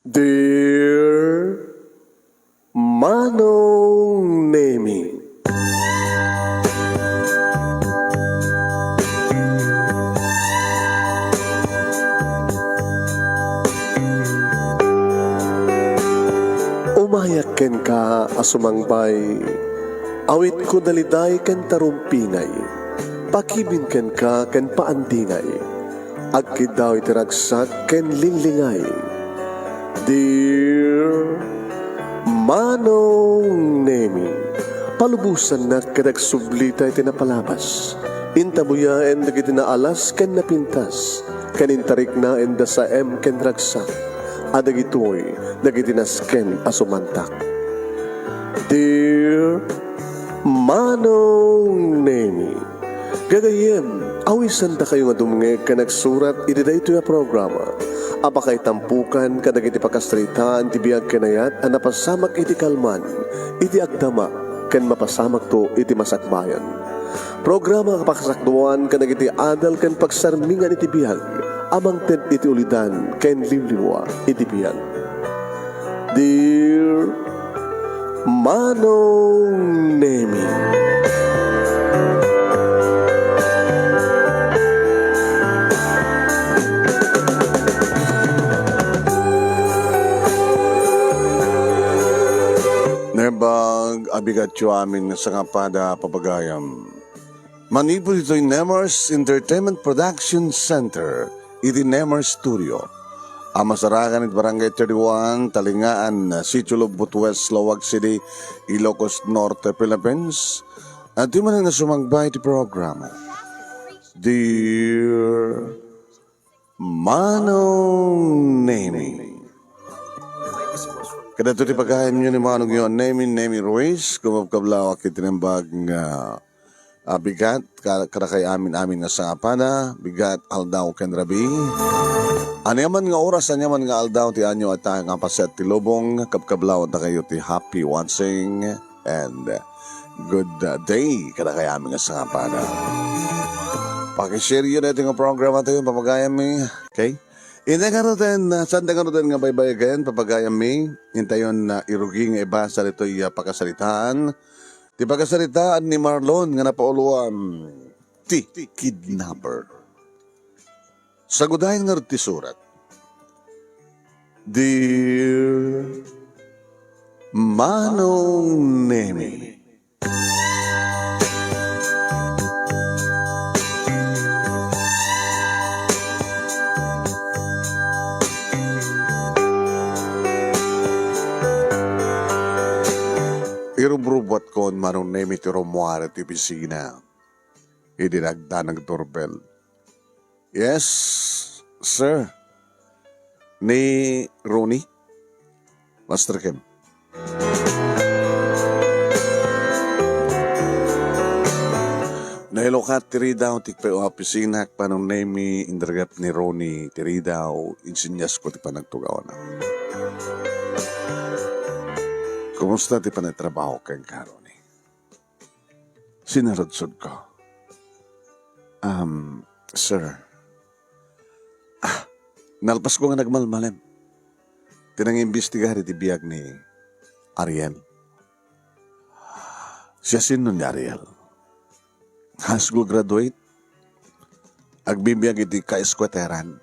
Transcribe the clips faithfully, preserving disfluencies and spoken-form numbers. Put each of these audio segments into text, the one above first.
Dear Manong Nemi. Umayak kenka a sumangbay, awitko daliday ken tarumpingay, pakibin kenka ken paandingay. Agkiddaw iti ragsak ken linglingay. Dear Manong Nemi, palubosannak ket agsublita iti napalabas. Intabuyaen dagiti naalas ken napintas, ken intariknaen da saem ken ragsak, a dagitoy dagiti nasken a sumantak. Dear Manong Nemi, gagayyem, awisandakayo nga dumngeg ken agsurat iti daytoy a programa a pakaitampokan kadagiti pakasaritaan ti biag ken ayat a napasamak iti kalman, iti agdama, ken mapasamakto iti masakbayan. Programa a pakasakduan kadagiti adal ken pagsarmingan iti biag a mangted iti ulidan ken liwliwa iti biag. Dear Manong Nemi. Naimbag a bigatyo amin nga sangapada, papagayam. Manipud ditoy Nemers Entertainment Production Center iti Nemers Studio a masarakan iti Barangay thirty-one, Talingaan, Sitio Lubot West, Laoag City, Ilocos Norte, Philippines. Adtoy manen nga sumangbay iti programa. Dear Manong Nemi. Kadagitoy ti pagayamyo ni Manongyo a Nemi, Nemi Ruiz, kumabkablawak iti naimbag nga, ah, bigat, ka-, kadakay amin-amin nga sangapada, bigat, aldaw, ken rabii. Aniaman nga oras, aniaman nga aldaw, ti anyo a ta nga pasiat ti lubong, kabkablawandakayo ti happy watching and good, uh, day kadakay amin nga sangapada. Pakishareyo daytoy nga programa tayo, papagayammi. Okay? Inday ngaruden, uh, saan da ngaruden nga baybayagen, papagayammi? Intayon na irugi nga ibasa ditoy, uh, pakasaritaan. Ti pakasaritaan ni Marlon nga napauloan ti kidnapper. Sagudayen ngarud ti surat. Dear Manong Nemi. Irubrubuatkon, Manong Nemi, ti rummuar iti opisina. Idi nagdanag doorbell. Yes, sir. Ni Ronnie? Master Kim. Nailukat ti ridaw ti opisina, Manong Nemi, indaragak ni Ronnie ti ridaw, insinyas ko ti panagtugawna. Kumusta ti panagtrabaho kenka, Ronnie? Sinarudsod ko. Um, sir. Ah, nalpas ko nga nagmalmalem ti nangimbestigar iti biag ni Ariel. Siasino ni Ariel? High school graduate? Agbibiag iti kaeskueteran.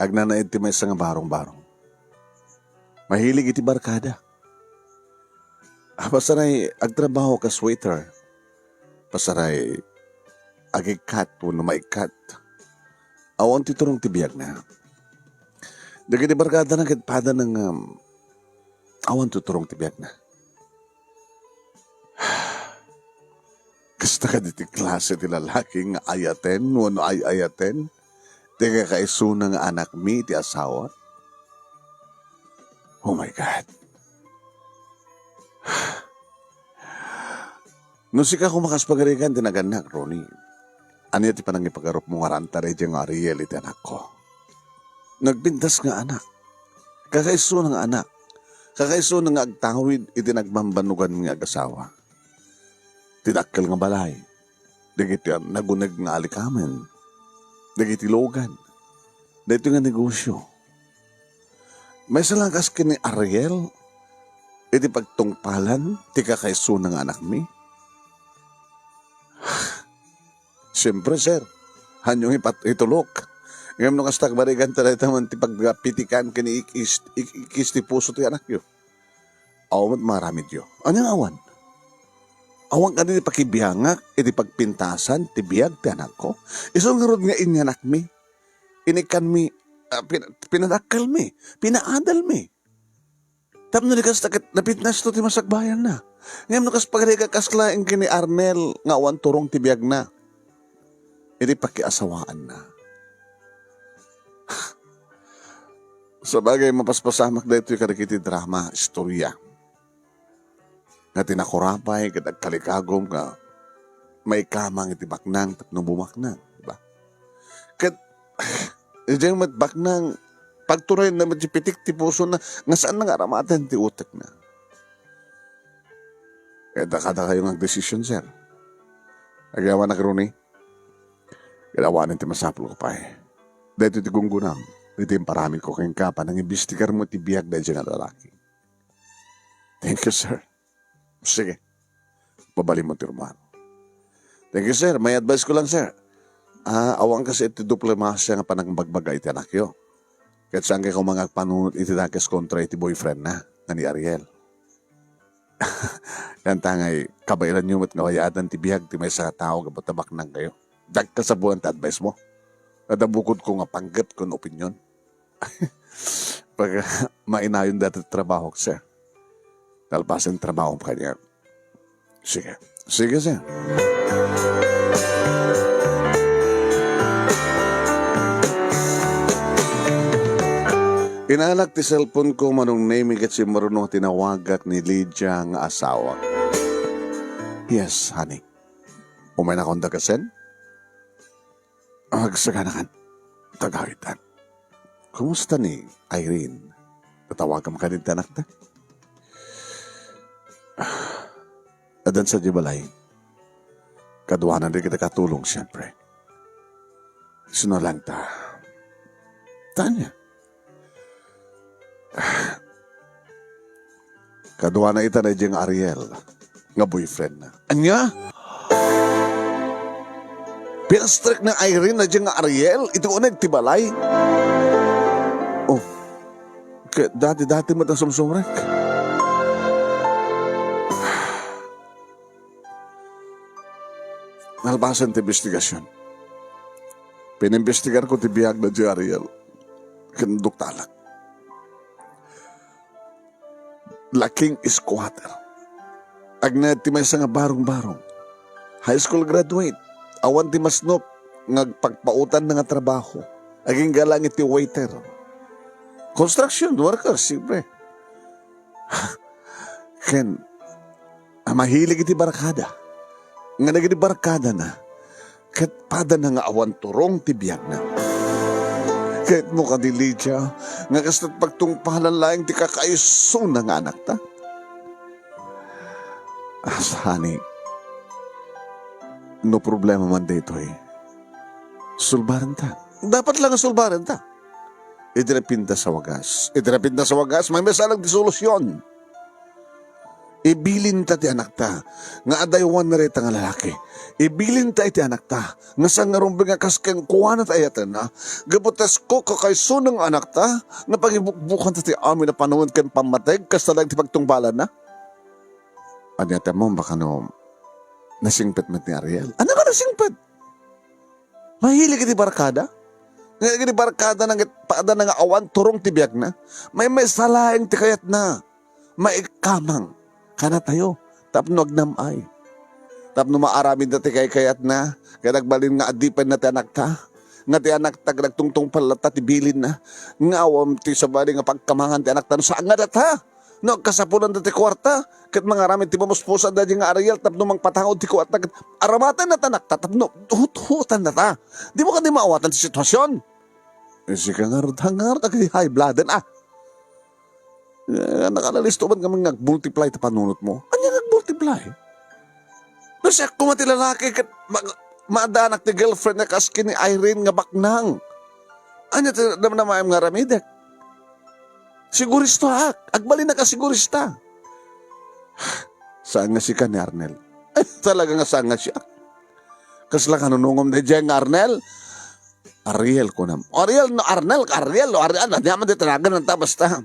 Agnanaed ti maysa nga barong-barong. Mahilig iti barkada. Ah, pasaray, agtrabaho kas waiter. Pasaray, agikkat wenno maikkat. Awan ti turong ti biagna. Dagiti barkadana ket padana nga, um, awan ti turong ti biagna. Kasta kaditi klase ti lalaki nga ayaten wenno ay-ayaten ti kakaisuna nga anakmi ti asawa. Oh my God. No sika koma kas pagarigan ti nagannak, Ronnie, ania ti panangipagarupmo nga ranta daydiay nga Ariel iti anakko? Nagpintas nga anak. Kakaisuna nga anak. Kakaisuna nga agtawid iti nagbambannoganmi nga agasawa. Ti dakkel nga balay. Dagiti naguneg nga alikamen. Dagiti lugan. Daytoy nga negosyo. Maysa la kas ken ni Ariel iti pagtungpalan ti kakaisuna nga anakmi? Siempre, sir. Haanyo nga ipat-, itulok. Ngem no kasta, agbariganta dayta man ti pagpitikan ken ik-, is-, ik-, ikis ti puso ti anakyo. Awan met maaramidyo. Ania nga awan? Awan kadi ti pakibiangak iti pagpintasan ti biag ti anakko? Isu ngarud nga inyanakmi, inikkanmi, ah, pin-, pinadakkelmi, pinaadalmi. Tapno di kasta ket napitnasto ti masakbayanna. Ngem no kas pagariga, kas laeng ken ni Arnel nga awan turong ti biagna iti pakiasawaanna. Sabagay, mapaspasamak daytoy kadagiti drama, istoria. Nga ti nakurapay ket agkalikagum nga maikamang iti baknang tapno bumaknang, di ba? Ket, idiay met baknang, pagturayenna met ti pitik ti pusona nga saanna nga aramaten ti utekna. Ket kadakayo nga agdesisyon, sir. Agyamanak, Rooney. Ket awanen ti masapulko pay. Daytoy ti gunggonam iti imparamidko kenka, panangimbestigarmo ti biag daydiay nga lalaki. Thank you, sir. Sige. Mabalinmo ti rummuar. Thank you, sir. May advice ko lang, sir. Ah, awan kasi iti diplomasia nga panangbagbaga iti anakyo. Ket saan kay koma nga agpanunot iti dakes kontra iti boyfriend na, nga ni Ariel. Yan ta ngay, kabaelanyo met nga bayadan ti biag ti maysa nga tao gapu ta baknang kayo. Diak kasapulan ti advice mo. Adda bukodko nga panggep ken opinyon. Pag mainayon dayta ti trabahok, sir. Nalpasen ti trabahom kaniak. Sige. Sige, sir. Inalak ti cellphone ko, Manong Nemy, ket simmaruno a tinawagak ni Lydia nga asawa. Yes, honey. Umaynakon dakasen? Agsaganakan. Tagawitan. Kumusta ni Irene? Tatawagam kadin ti anakta? Addan sadiay balay. Kaduanan dagiti katulong, siempre. Sino lang ta? Tanya. Kaduana ita na diay nga Ariel nga boyfriend na. Ania? Pinastrek ni Irene na diay nga Ariel iti uneg ti balay? Oh. Ket dati-dati met a sumsumrek. Nalpasen ti imbestigasion, pinimbestigarko ti biag na diay Ariel ken duktalak. Laking squatter. Agna ti maysa nga barong-barong. High school graduate. Awan ti masnop nga agpakpautanna nga trabaho. Agingga laeng iti waiter. Construction worker, siyempre. Ken, a, mahilig iti barkada. Nga dagiti barkadana, ket padana nga awan turong ti biagna. Ket no kadi, Lydia, nga kasto't pagtungpalan laeng ti kakaisuna nga anakta? Ah, honey, no problema man daytoy, sulbarenta. Dapat lang nga sulbarenta. Iti napintas a wagas. Iti napintas a wagas, maymaysa lang ti solusion. Ibilinta ti anakta nga adda aywanna dayta nga lalaki. Ibilinta iti anakta nga saan nga rumbeng a kas kenkuana ti ayatenna. Gapu ta isu kakaisuna nga anakta nga pangibukbukanta ti amin a panawen ken pammateg, kasta laeng ti pagtungpalanna. Ania ti ammom, baka no nasingpet met ni Ariel? Ania nga nasingpet? Mahilig iti barkada? Nga iti barkada na ket padana nga awan turong ti biagna. Maymaysa laeng ti kayatna. Maikamang kanatayo tapno agnam-ay. Tapno maaramidna ti kaykayatna, ket agbalin nga adipenna ti anakta. Nga ti anakta ket agtungtungpal latta ti bilinna. Nga awan ti sabali nga pagkamangan ti anakta no saan nga data. No agkasapulanda ti kuarta, ket mangaramid ti pamuspusan daydiay nga Ariel tapno mangpatangod ti kuarta, ket aramatenna ti anakta tapno huthutanna ta. Dimo kadi maawatan ti sitwasion? Eh, sika ngarud, ngarud, agay high blood, ah. Eh, nakalalisto man kami nga ag-multiply ti panunotmo. Ania nga ag-multiply? No siak koma ti lalaki ket mag-, maadanak ti girlfriend nga kas ken ni Irene nga baknang. Ania ti namnamaem nga aramidek? Siguristaak. Agbalinak a sigurista. Saan nga sika ni Arnel? Ay, talaga nga saan nga siak. Kasla kanunungom daydiay nga Arnel? Ariel, kunam. Ariel, no, Arnel, Ariel, no, Ariel, ania man ti tanagan ta basta.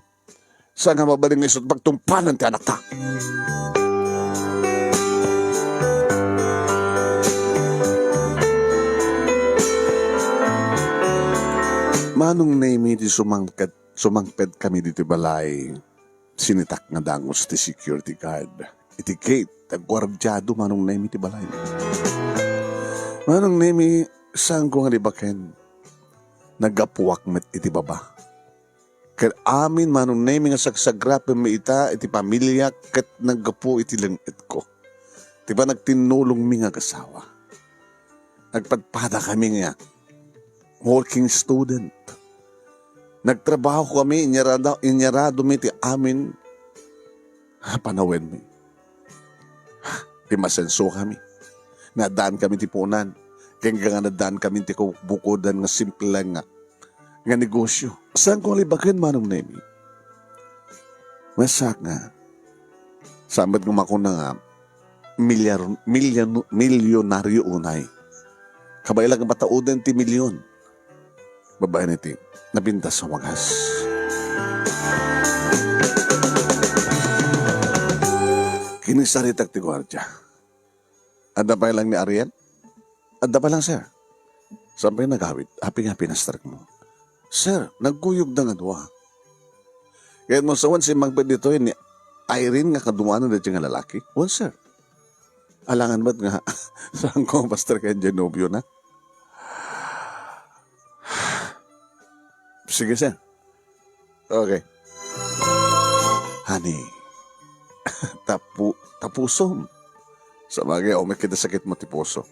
Saan nga mabalin nga isut pagtumpalan ti anakta? Manong Nemi, ti sumangpet, sumangpet kami ditoy balay. Sinitak nga dangus ti security guard iti gate. Agguardiado Manong Nemi ti balay. Manong Nemi, saanko nga libaken. Naggapuak met iti baba. Ket amin Manong Nemi nga sagsagrapenmi ita iti pamiliak ket naggapu iti leng-etko. Ti panagtinnulongmi nga agasawa. Nagpadpadakami nga working student. Nagtrabaho kami, inyarada-, inyaradomi ti amin a panawenmi. Ti masenso kami. Nadan kami ti punan. Ken nga nadan kami ti kabukodan nga simple nga, nga negosyo. Saan ko libaken, Manong Nemi? Masak nga. Saan met nga makuna nga milyar-, milyon-, milyonaryo unay. Kabaelan nga matauden ti milyon. Babaen iti napintas a wagas. Kinisaritak ti guardia. Adda pay lang ni Ariel? Adda pay lang, sir. Saan pay nagawid? Apay nga pinastrek mo? Sir, nagkuyogda nga dua. Kayatmo sa wen, simmangpet ditoy ni Irene nga kaduanan daytoy nga lalaki? Wen, sir. Alangan met nga, saan ko, Pastor, kay diay nobio na? Sige, sir. Okay. Honey, tapu-, tapusom. Sabagay, awan met ket sakit mo ti puso.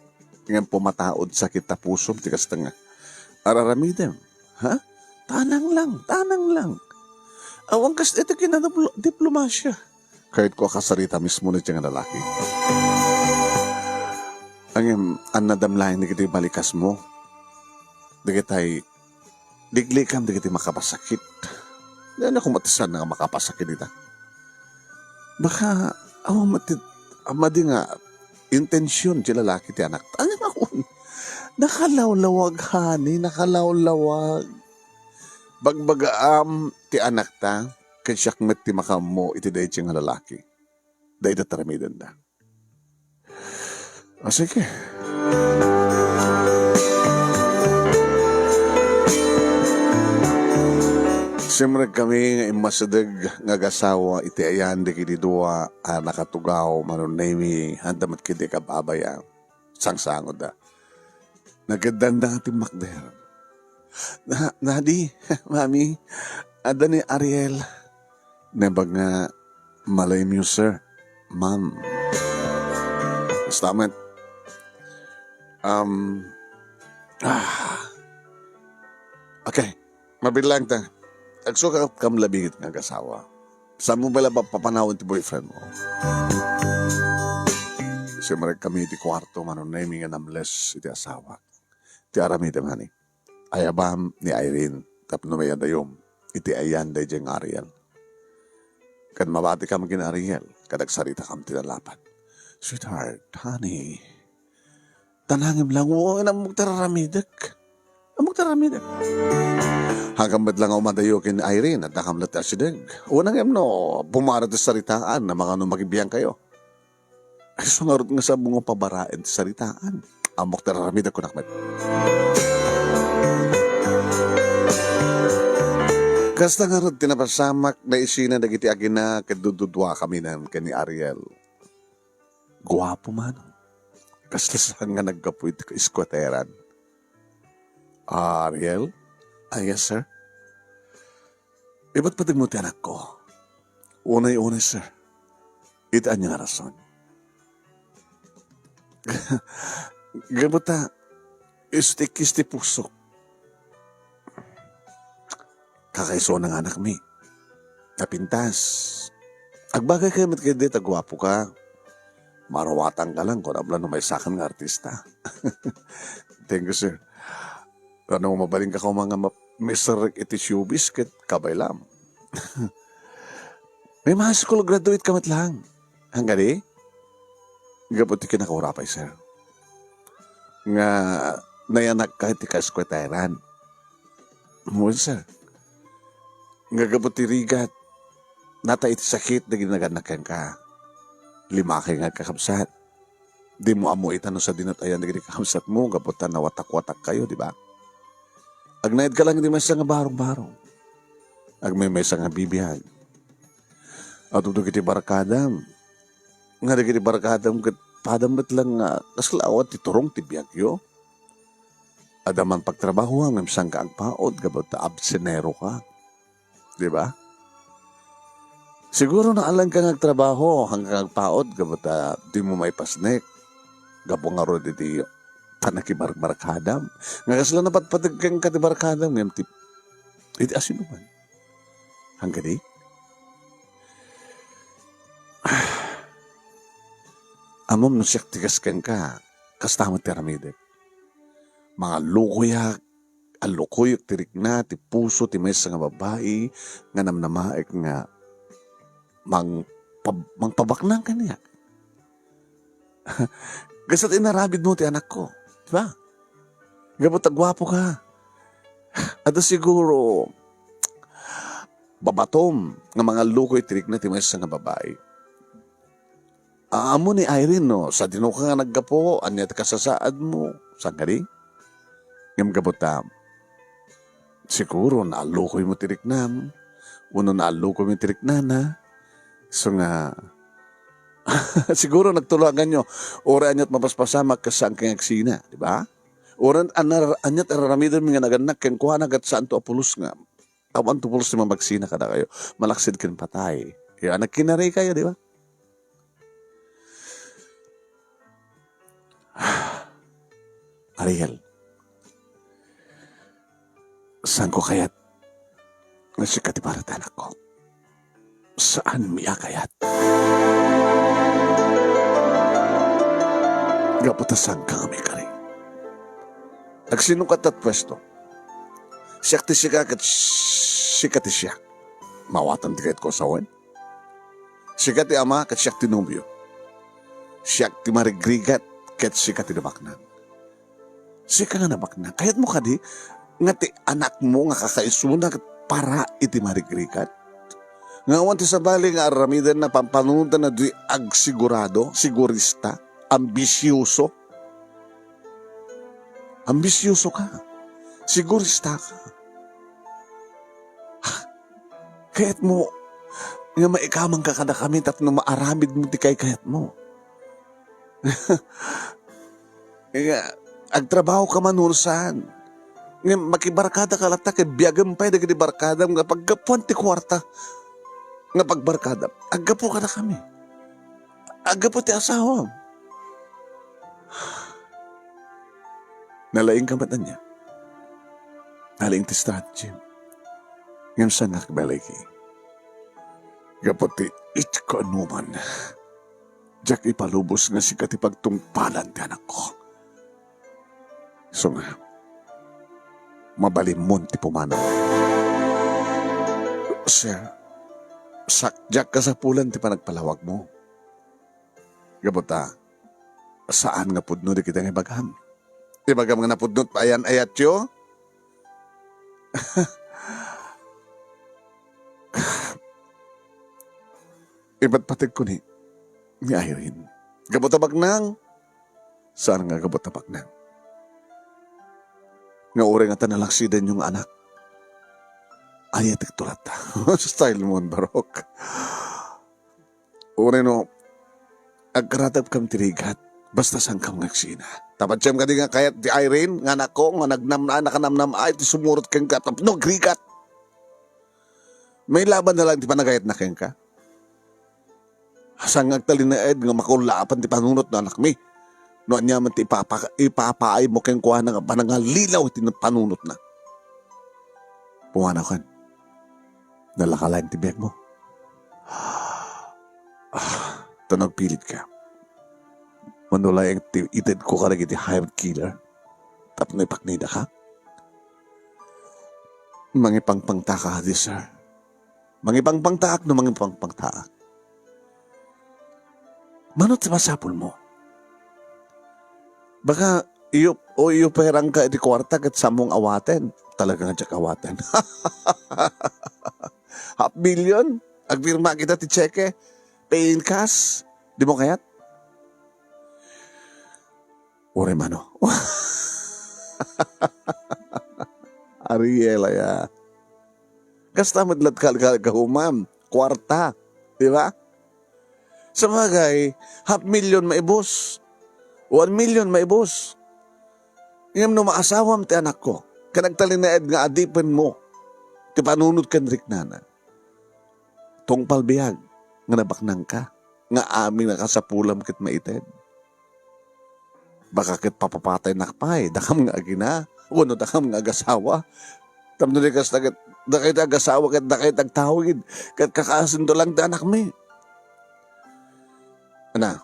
Ngem pumataod sakit ta pusom ti kasta nga ar-aramidem. Ha? Tanang lang, tanang lang. Awan kas iti kinadiplo-, diplomasia. Kayatko a kasarita mismo daytoy nga lalaki. Ngem, annadam laeng dagiti balikasmo. Dagitay liglikam dagiti makapasakit. Diak koma ti saan nga makapasakit ita. Baka, awan met ti, madi nga intension ti lalaki ti anakta. Ania nga kun? Nakalawlawag, honey, nakalawlawag. Bagbagaam ti anakta, ket siak met ti makaammo iti daytoy nga lalaki. Dayta ti aramidenda. Ah, sige. Simrek kami nga immasideg nga agasawa iti ayan dagiti dua a nakatugaw, Manong Nemi, haan met ket di kababaya. Sangsangoda. Nageddan nga timmakder. Na, Daddy, Mami, adda ni Ariel. Naimbag nga, "Malayem yo, sir, ma'am." Basta met. Um, ah. Okay. Mabilang ta. Agsukam labi ket nga agasawa. Saan mo bala papanawen ti boyfriend mo? Simrek kami iti kuarto, Manong Nemi, nga namles iti asawa. Ti aramidem, honey. Ayabam ni Irene tapno mayadayom iti ayan daydiay nga Ariel. Ket mabatikam ken Ariel, ket agsaritakam ti nalapat. "Sweetheart, honey, tanangem lang, wen ammok ti ar-aramidek. Ammok ti ar-aramidek." Haankan met lang a umadayo ken Irene, addakam latta asideg. Wen ngem no, bumaro ti saritaan, amangan no makibiangkayo. Isu ngarud nga saan nga pabaraen ti saritaan. Ammok ti ar-aramidek, kunak met. Kasta ngarud ti napasamak, naisina dagiti agina ket dududua kami ken ni Ariel. Guapo man. Kasla saan nga naggapu iti iskuateran. "Ariel?" "Ah, yes, sir." "Ibatbateg mo ti anakko." "Unay-unay, sir." "Iti ania nga rason?" "Gapu ta, isu ti ikkis ti pusok. Kakaisuna nga anakmi. Napintas. Agbagaykayo met ketdi ta guapoka. Maruatangka lang, kunam la no maysakan nga artista." "Thank you, sir. Ano, mabalinka koma nga ma-, miserrek iti showbiz ket kabaylam." May mga high school graduate ka met lang. Haan kadi? Gapu ti kinakaurapay, sir, nga nayanakka iti kaeskwelaran. Wen, sir. Nga gapu ti rigat, nata iti sakit dagiti nagannak kenka. Limakay nga agkakabsat. Dimo ammo ita no sadino ti ayan dagiti kakabsatmo gapu ta nawatak-watakkayo, di ba? Agnaedka lang iti maysa nga barong-barong. Agmaymaysa nga bibiag. Adda dagiti barkadam. Nga dagiti barkadam ket padam met lang nga kasla awan ti turong ti biagyo. Adda man pagtrabahoam ngem saanka agpaut gapu ta absenero ka. Di ba? Siguro naalanka nga agtrabaho, haanka agpaut gapu ta dimo maipasnek. Gapu ngarud iti pannakibarbarkadam. Nga kasla napatpateg kenka ti barkadam ngem ti, iti asino man. Haan kadi? Ammom no siak ti kas kenka, kasta met ti aramidek. Mangallukoyak, allukoyek ti rikna, ti puso, ti maysa nga babai nga namnamaek nga mangpab-, mangpabaknang kaniak. Kasta ti inaramidmo ti anakko, di ba? Gapu ta guapo ka. Adda siguro babatom nga mangallukoy ti rikna ti maysa nga babai. Ammom ni Irene, no, sadino ka nga naggapu, ania ti kasasaadmo, saan kadi? Ngem gapu ta, siguro naallukoymo ti riknam, wenno naallukoymo ti riknana, isu nga, siguro nagtulaganyo, uray aniat mapaspasamak ket saanka nga agsina, di ba? Uray ania, aniat araramidenmi nga nagannak kenkuana ket saanto a pulos nga, awan to pulos ti mamagsina kadakayo, malaksid ken patay. Ya, nagkinarikayo, di ba? Ariel, saanko kayat nga sika ti para ti anakko? Saanmi a kayat? Gapu ta saanka nga maikari. Agsinukat ta puesto. Siak ti sika ket sika ti siak. Maawatan ti kayatko a sawen? Sika ti ama ket siak ti nobio. Siak ti marigrigat ket sika ti nabaknang. Sika nga nabaknang, kayatmo kadi nga ti anakmo nga kakaisuna ket para iti marigrigat? Nga awan ti sabali nga aramidenna, pampanunotanna di agsigurado, sigurista, ambisioso. Ambisioso ka. Sigurista ka. Kayatmo nga maikamangka kadakami tapno maaramidmo ti kaykayatmo. Nga, agtrabaho ka man wenno saan. Nga, makibarkada ka latta ket biagem pay dagiti barkadam nga paggapuan ti kuarta nga pagbarkadam. Aggapu kadakami. Aggapu ti asawam. Nalaing ka met ania? Nalaing ti strategy. Ngem saan nga agbaligi? Gapu ti iti kaanoman, diak ipalubos nga sika ti pagtungpalan ti anakko. Isu nga, mabalinmon ti pumanaw. Sir, sak-, diak kasapulan ti panagpalawagmo. Gapu ta, saan nga pudno dagiti nga ibagam. Ibagam nga napudno ti ayan-ayatyo? Ipatpategko ni, ni Irene. Gapu ta baknang? Saan nga gapu ta baknang? Nga uray nga ta nalaksidanyo nga anak, ayatekto latta. Style mo, Barok. Uray no, agkaratagkam ti rigat, basta saankam nga agsina. Ta patiem kadi nga kayat ti Irene, nga anakko, nga nagnamnama, nakanamnama iti sumurot kenka tapno agrigat. Mailaban na lang ti panagayatna kenka. Saan nga agtalinaed nga makullaapan ti panunot no anakmi? No aniaman ti ipapa-, ipapaaymo kenkuana nga panangalilaw iti panunotna. Pumanaw kan. Nalaka laeng ti biagmo. Ah, ta no agpilitka, mano laeng ti itedko kadagiti hired killer tapno ipaknidaka? Mangipangpangtaka, sir. Mangipangpangtaak no mangipangpangtaak. Mano ti masapulmo? Baka iyo, o iyoperangka iti kuarta ket sammong awaten. Talaga nga diak awaten. Half million? Agpirma kita ti tseke? Pay in cash? Dimo kayat? Uray mano. Ariel aya. Kasta met latka kalkalkahuman. Kuarta. Di ba? Sabagay, half million maibus. One million maibus. Ngem no maasawam ti anakko, ken agtalinaed nga adipenmo ti panunot ken riknana, tungpal biag nga nabaknangka, nga amin a kasapulam ket maited. Baka ket papapataynak pay, dakam nga agina, wenno dakam nga agasawa. Tapno di kasta ket, dakay ti agasawa ket dakay ti agtawid, ket kakaasinto lang ti anakmi. Ana,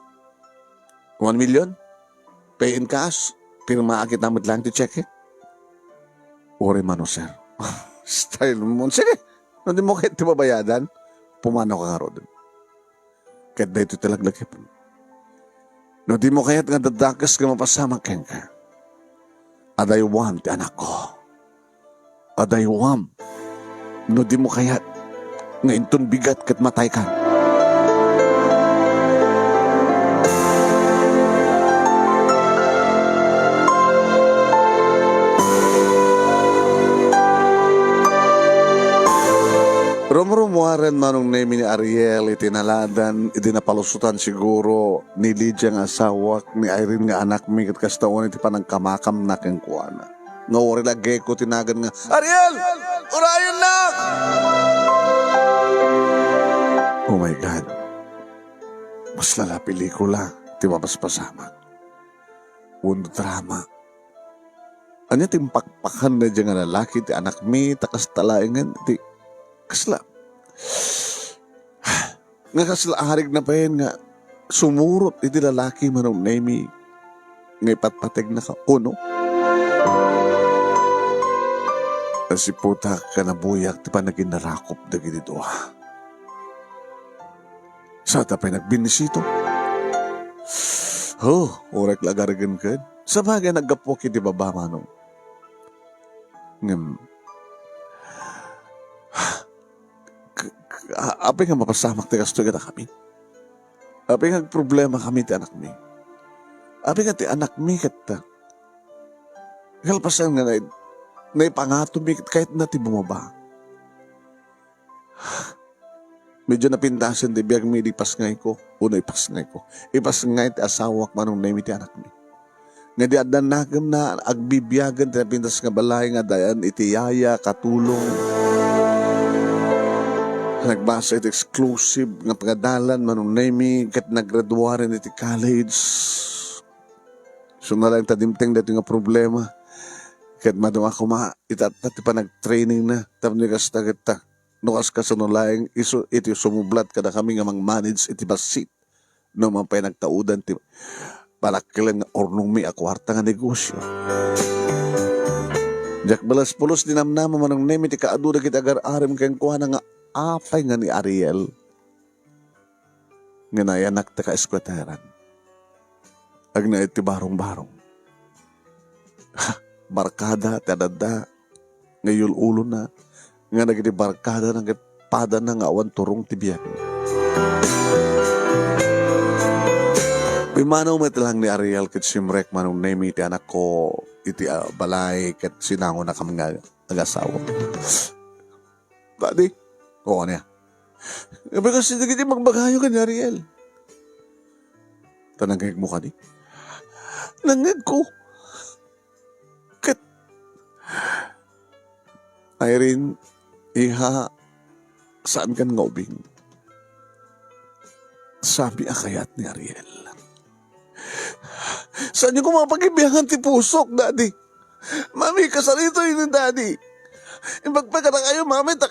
one million? Pay in cash? Pirmaak ita met lang ti cheque? Uray mano, sir. Style mo. Sige, no dimo kayat ti babayadan, pumanaw ka ngarud. Ket daytoy ti laglagipem. No dimo kayat nga dadakes nga mapasamak kenka, adaywam ti anakko. Adaywam. No dimo kayat nga inton bigat ket mataykan. Rumrumuaren Manong Nemi ni Ariel iti naladan, idi napalusotan siguro ni Lydia nga asawak, ni Irene nga anakmi, ket kasta unay ti panangkamakamna kenkuana. Nga uray la Geko ti nagan nga, "Ariel! Urayennak!" Oh my God. Mas lala pelikula ti mapaspasamak. Wenno drama. Ania ti impakpakan daydiay nga lalaki ti anakmi, ta kasta laengen ti kasla, nga kasla arigna payen nga sumurot iti lalaki, Manong Nemi, nga ipatpategna ka, kuno? Nasiputak ken nabuyak ti panaginnarakop dagiti dua. Sada pay nagbinisito. Oh, uray la agarigenken. Sabagay, naggapuak iti baba, Manong. Ngem, k-, k-, a-, apay nga mapasamak ti kastoy kadakami? Apay nga agproblemakami ti anakmi? Apay nga ti anakmi ket, kalpasan nga nai-, naipangato mi ket kayatna ti bumaba? Medyo napintasen ti biagmi idi ipasngayko, wenno ipasngayko. Ipasngay ti asawak, Manong Nemi, ti anakmi. Nga idi addan nakemna, agbibiagen ti napintas nga balay nga addayan iti yaya, katulong. Nagbasa iti exclusive nga pagadalan, Manong Nemi, ket naggraduaren iti college. Isu laeng ta dimteng daytoy nga problema. Ket maduma koma, itatta ti panagtrainingna, tapno kasta ket ta. No kaskasano laeng isu iti sumublat kadakami nga mangmanage iti bassit, no man pay nagtaudan ti panakkilen nga urnongmi a kuarta nga negosio. Diak balas pulos ti namnama, Manong Nemi, ti kaadu dagiti agar-arem kenkuana nga apay nga ni Ariel nga nayanak ti kaeskueteran. Agna iti barong-barong. Barkada ti adda nga iyul-ulona, nga dagiti barkadana ket padana nga awan turong ti biag. Pimmanaw met lang ni Ariel ket simrek, Manong Nemi, ti anakko iti, ah, balay ket sinangonakam nga agasawa. Daddy? Oo, ania? Apay kas dagiti ibagbagayo ken ni Ariel? Ta nangngegmo kadi? Nangngegko. Ket, Irene, iha, saan kan nga ubing? Saan a kayat ni Ariel? Saanyo koma pagibiangan ti pusok, Daddy? Mami, kasaritoy ni Daddy. Imbag pay kadakayo, Mami, ta,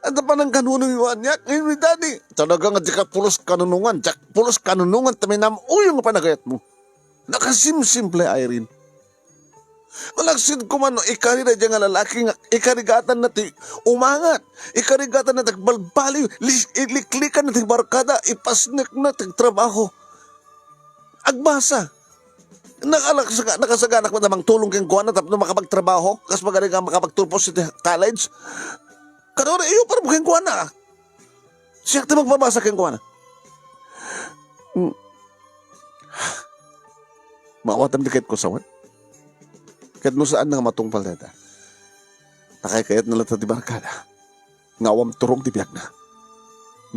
adda panangkanunongyo aniak, ni Daddy. Talaga nga diak pulos kanunongan, diak pulos kanunongan, ta minam-uyong nga panagayatmo. Nakasimsimple, Irene. Malaksid koma no ikari daydiay nga lalaki nga ikarigatanna ti umangat, ikarigatanna ti agbalbaliw, lis-, iliklikanna ti barkada, ipasnekna ti trabaho. Agbasa. Nakalaksa-, nakasaganak met a mangtulong kenkuana tapno makapagtrabaho, kas pagari nga makapagturpos iti college. Kadua, iyupar mo kenkuana. Siak ti magpabasa kenkuana. Hmm. Maawatam ti kayatko sawen. Ket no saan nga matungpal dayta, ta kaykayatna latta ti barkada nga awan turong ti biagna.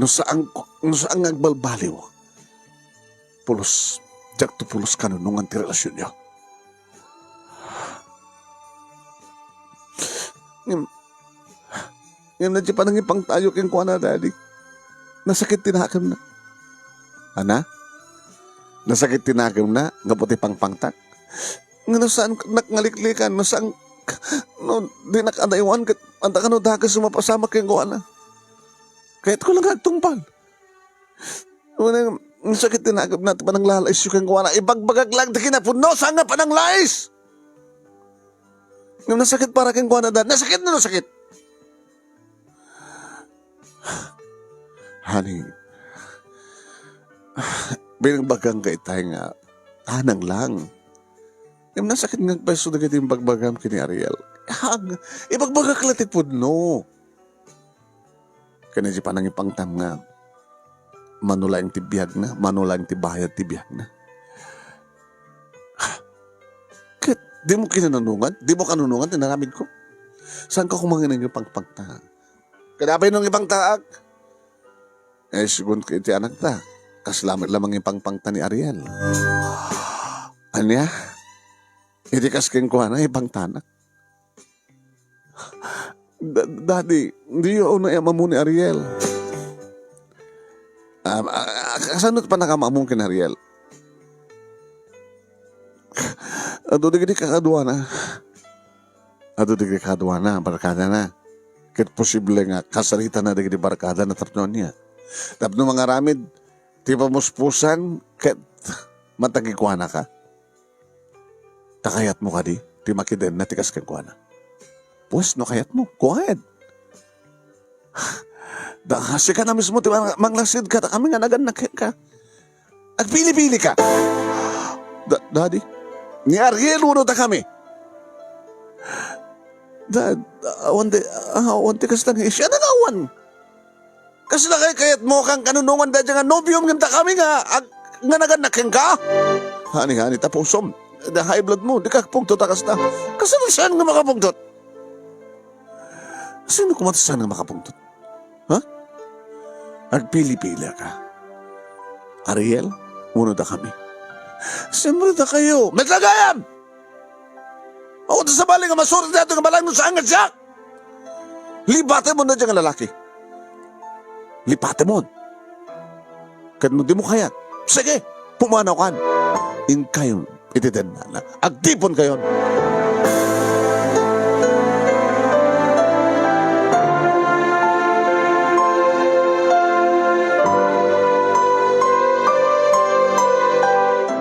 No saan, no saan nga agbalbaliw, pulos, diakto pulos kanunongan ti relasionyo. Ngem, ngem daydiay panangipangtayo kenkuana, Daddy, nasakit ti nakemna. Ana? Nasakit ti nakemna gapu ti pangpangtak? Nga no saannak nga liklikan, no saan, no dinak adaywan ket anta kano dakes a mapasamak kenkuana. Kayatko la nga agtungpal. Wen, nasakit ti nakemna ti pananglalaisyo kenkuana. Ibagbagak laeng ti kinapudno, saan nga pananglais? Ngem nasakit para kenkuana, Dad. Nasakit no nasakit. Honey, binagbagam ka itay nga tanang lang. Ngem nasakit nga agpayso dagiti imbagbagam ken ni Ariel. Hag, ibagbagak la ti pudno. Ken daydiay panangipangtam nga mano laeng ti biagna, mano laeng ti bayad ti biagna. Ket dimo kinanunongan, dimo kanunongan ti inaramidko. Saanka koma nga nangipangpangta? Ket apay no nangipangtaak? Eh, sigun iti anakta, kasla met la mangipangpangta ni Ariel. Ania? Iti kas kenkuana, ipangtanak. Da-, Daddy, diyo unay am-ammo ni Ariel. Ah, ah, ah, kasano ti panakam-ammom ken Ariel? Adu dagiti kakaduana. Adu dagiti kakaduana, barkadana. Ket posible nga kasaritana dagiti barkadana tapno ania? Tapno mangaramid ti pamuspusan ket matagikuanaka. Ta kayatmo kadi ti makidenna ti kas kenkuana? Pues, no kayatmo, go ahead. Da, sika na mismo ti mang-, manglaksid kadakami nga nagannak kenka. Agpili-pili ka. Da-, Daddy, ni Ariel wenno dakami? Dad, awan ti, ah, awan ti kasta nga isyu. Ania nga awan? Kasla kay kayatmo kang kanunongan daydiay nga nobiom ngem dakami nga ag-, nga nagannak kenka? Honey, honey, tapusom. Da high blood mo, dika agpungtot a kasta. Kasano saan nga makapungtot? Sino koma ti saan nga makapungtot? Ha? Agpili-pili ka. Ariel, wenno dakami? Siyempre, dakayo. Met la gayam! Awan ta sabali nga masurot daytoy nga balay no saan nga siak! Libatemon daydiay nga lalaki. Libatemon. Ket no dimo kayat, sige, pumanaw kan. Inkayon iti dennana. Agtipon kayon.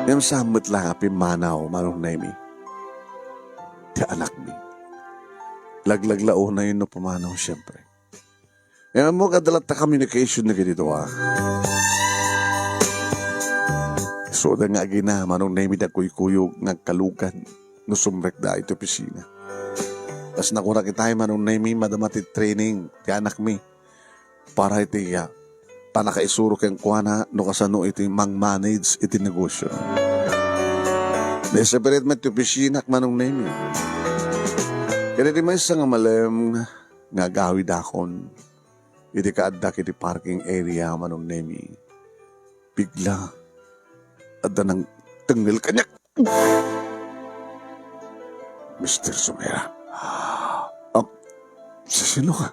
Ngem saan met la nga pimmanaw, Manong Nemy. Ti anakmi. Laglaglaonayon no pumanaw, siyempre. Ngem ammok, adda latta communication dagiti dua. Isuda nga agina, Manong Nemy, ti agkuykuyog nga agkalugad no sumrekda iti opisina. Kas nakunak itay, Manong Nemy, madama ti training ti anakmi para iti, ah, pannakaisuro kenkuana no kasano iti mang-manage iti negosio. Naiseparate met ti opisinak, Manong Nemy. Ket iti maysa nga malem nga agawidakon iti kaaddak iti parking area, Manong Nemy, bigla adda nangtengngel kaniak. Mister Sumera. Ah, sisino ka?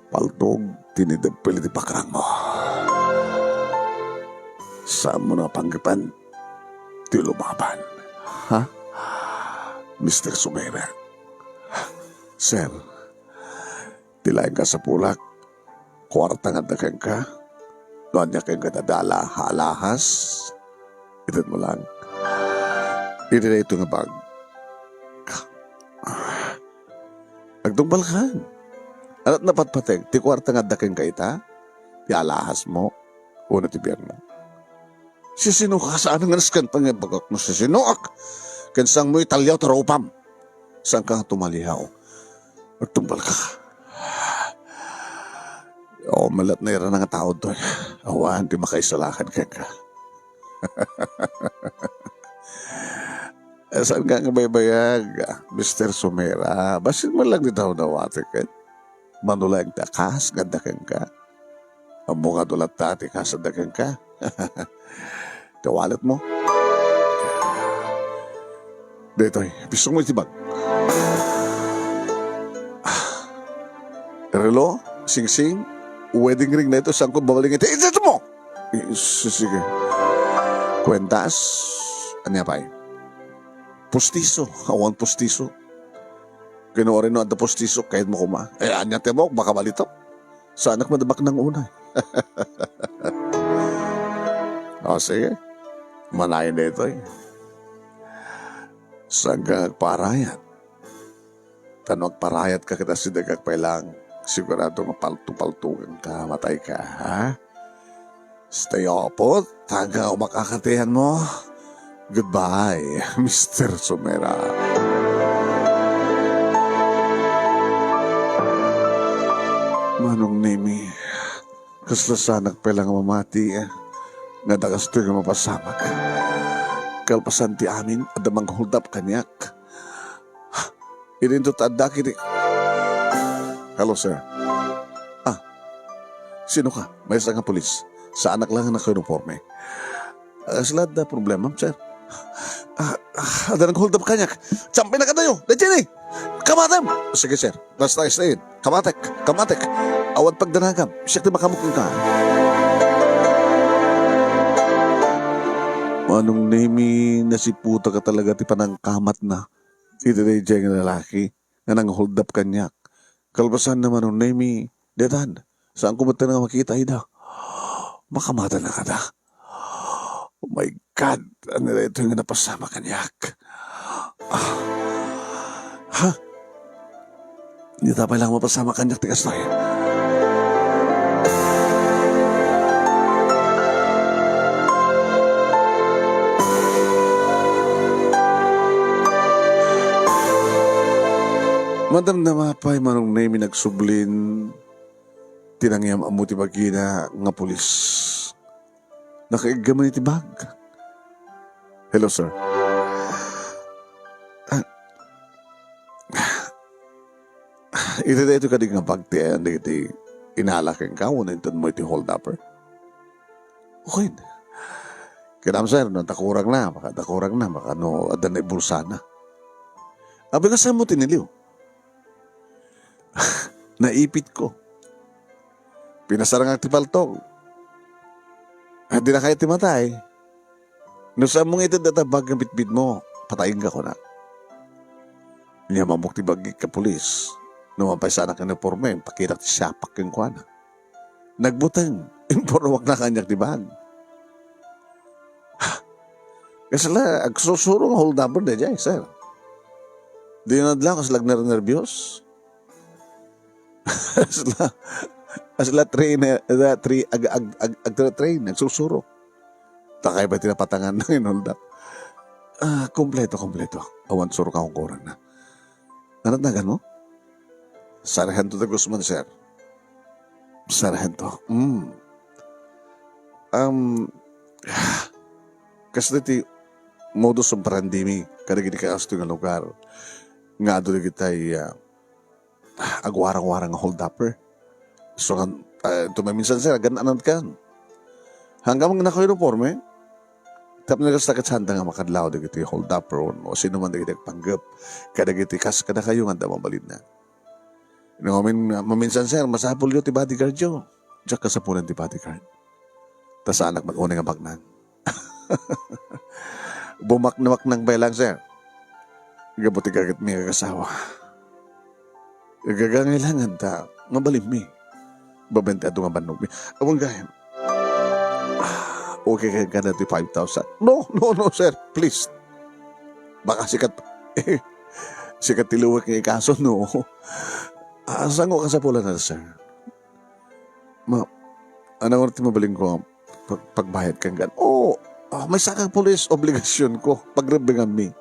Paltog ti nideppel iti bakrangmo. Saanmo nga panggepan ti lumaban. Ha? Mister Sumera. Sir, ti laeng kasapulak, kuarta nga adda kenka, no ania kenka ti adda a alahas, itedmo lang. Iti daytoy nga bag, Agtungpalkan. Ania't napatpateg, ti kuarta nga adda kenka ita? Ti alahasmo? Wenno ti biagmo? Sisinoka? Saan nga nasken pay nga ibagak no sisinoak? Ken saanmo italiaw ti rupam. Saanka nga tumaliaw. Agtungpalka. Oo, met la nairana nga tao toy. Awan ti makaisalakan kenka. Saanka nga baybayag, Mister Sumera. Bassit man lang ti dawdawatek ket. Mano laeng ti kas nga adda kenka. Ammom nga adu latta ti kas adda kenka. Ti walletmo. Daytoy, pistongmo iti bag. Relo, singsing, wedding ring daytoy, saanko ibabaling iti, iti mo! Eh, si-, sige. Kuentas, ania pay? Pustiso, awan pustiso. Ken no adda pustiso, kayatmo koma. Eh, ania ti ammok, makabalitok. Saanak met a baknang unay. O, sige. Manayon daytoy. Saanka nga agparayat? Ta no agparayatka ket asidegak pay lang, sigurado nga palto-paltoganka, matayka, ha? Stay oput, taga umakakatian mo. Goodbye, Mister Sumera. Manong Nemi, kasla saanak pay lang mamati, eh, nga adda kastoy nga mapasamak. Kalpasan ti amin, adda manghold up kaniak. Idinto ta adda iti... Hello, sir. Ah, sinoka? Maysa nga pulis. Saanak lang nga nakauniporme. Ah, kasla adda problemam, sir? Ah, ah, adda nag-hold up kaniak. Champinak adayo. Daytoy ni. Kamatem. Sige, sir. Basta, stay. Kamatek. Kamatek. Awan pagdanagam. Siak ti makamukong ka. Manong Nemi, nasiputaka talaga ti panangkamatna iti daydiay nga lalaki nga nang-hold up kaniak. Kalpasanna, Manong Nemi, daytan, saanko met nga makita ida. Makamatenna kada. Oh my God, ania daytoy nga napasamak kaniak? Ah. Ha? Dita pay lang mapasamak kaniak ti kastoy. Madamdama pay Manong Nemi nagsublin ti nangyam-ammo ti bagina nga pulis. Nakaiggaman iti bag. Hello, sir. Ah, iti daytoy kadi nga bag ti ayan dagiti inala kenka wenno intedmo iti hold upper? Okay. Kinam, sir, no, dakuragna, baka dakuragna, baka no, adda na ibulsana. Abi, kasano mo tiniliw? Naipitko. Pinasarangak ti paltog. Ah, di na kayat ti matay. No saan mo nga ited data bag nga bitbit mo, patayin ka, kuna. Inyam-ammok ti bag iti kapulis. No mapaysaanak nga uniporme, pakitak ti siapak kenkuana. Nagbuteng, impormekna kaniak ti bag. Kasla, agsursuro nga hold number daydiay, sir. Di nadlaw, kasla agnernerbios. Kasla, kasla train, eh, da, train, ag-, ag-, ag-, agtra-train, agsursuro. Takay ba ti napatangan nga in-hold up? Ah, kompleto, kompleto. Awan surkaw ang kurang na. Ano tinagan mo? Sargento de Guzman, sir. Sargento. Mm. Um, kasdi ti modus operandi mi kadagiti kastoy nga lugar nga adu dagitay, ah, agwarang-warang nga hold-upper. So, ngan, ah, ito maminsan, sir, agan-anan kan. Hanggang nga naka-uniforme, tapno kasta ket sanda nga makadlaw dagiti hold-upper wenno sino man dagiti agpanggep kadagiti kas kadakayo nga adda mabalinna. No, mamin-, maminsan, sir, masapulyo ti bodyguardyo. Diak kasapulan ti bodyguard. Ta saanak met unay nga baknang. Bumaknabaknang pay lang, sir. Gapu ti gagetmi nga agasawa. Agagangay lang ta mabalinmi. Babaen ti adu nga bannogmi. Awan gayam. Ah, okay kenka daytoy five thousand? No, no, no, sir. Please. Baka sikat, sikat ti luwek nga ikaso, no? Ah, saanko a kasapulan, sir? Ma, ania ngay ti mabalinko a pag-, pagbayad kenka? Oo, ah, maysa ka pulis, obligasionko, pagrebbengami.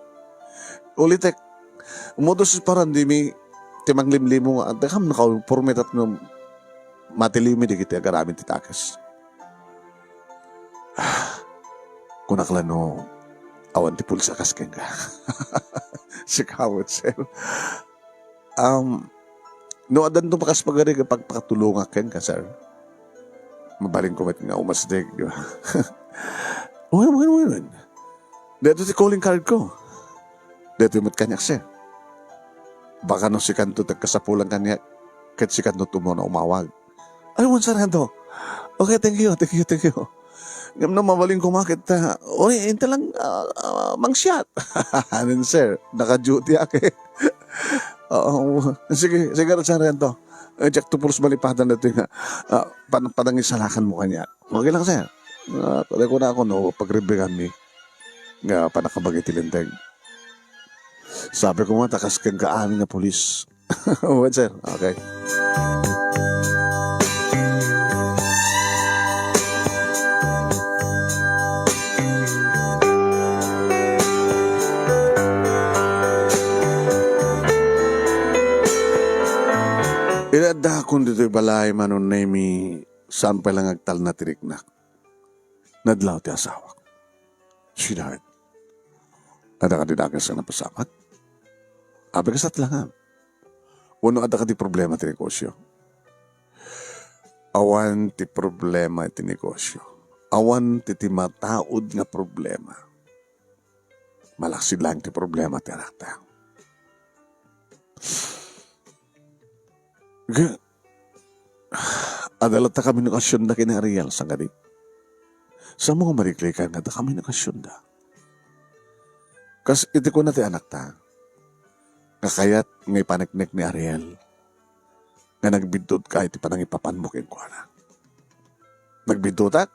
Ulitek, modus operandimi ti manglimlimo nga, ania, nakauniporme tapno matiliwmi dagiti agaramid ti takes. Ah, kunak la no awan ti pulis a kas kenka. Sika met, sir. Um, no addanto pakas pagari nga pagpakatulongak kenka, sir, mabalinko met nga umasdeg, di ba? Wen, wen, wen, wen. Daytoy ti calling cardko. Daytoy met kaniak, sir. Baka no sikanto ti agkasapulan kaniak, ket sikanto ti umuna umawag. Ay, wen, Sargento. Okay, thank you, thank you, thank you. Ngem no mabalin koma ket, ah, oy, inta lang, ah, ah, mangsiat. Anen, sir, naka-duty ak, eh. Oo, sige, sige, Sargento. Eh, diak to pulos malipadan daytoy nga, ah, pan-, panangisalakanmo kaniak. Okay lang, sir. Ah, kunakon no pagrebbengami nga pannakabagi ti Linteg. Sabi ko nga, ta kas kenka amin nga pulis. Wen, sir. Okay. Inaddakon ditoy balay, Manong Nemy, saan pay la nga agtalna ti riknak. Nadlaw ti asawak. Sweetheart, adda kadi dakes nga napasamak? Apay, kasta ti langam? Wenno adda kadi problema ti negosyo? Awan ti problema iti negosyo. Awan ti, ti mataud nga problema. Malaksid laeng ti problema ti anakta. Ge-, adda latta komunikasionda ken ni Ariel, sangadi. Saan mo nga mariklikan nga adda komunikasionda? Kas iti kuna ti anakta, nga kayat nga ipaneknek ni Ariel, nga nagbiddut ka iti panangipapanmo kenkuana. Nagbiddutak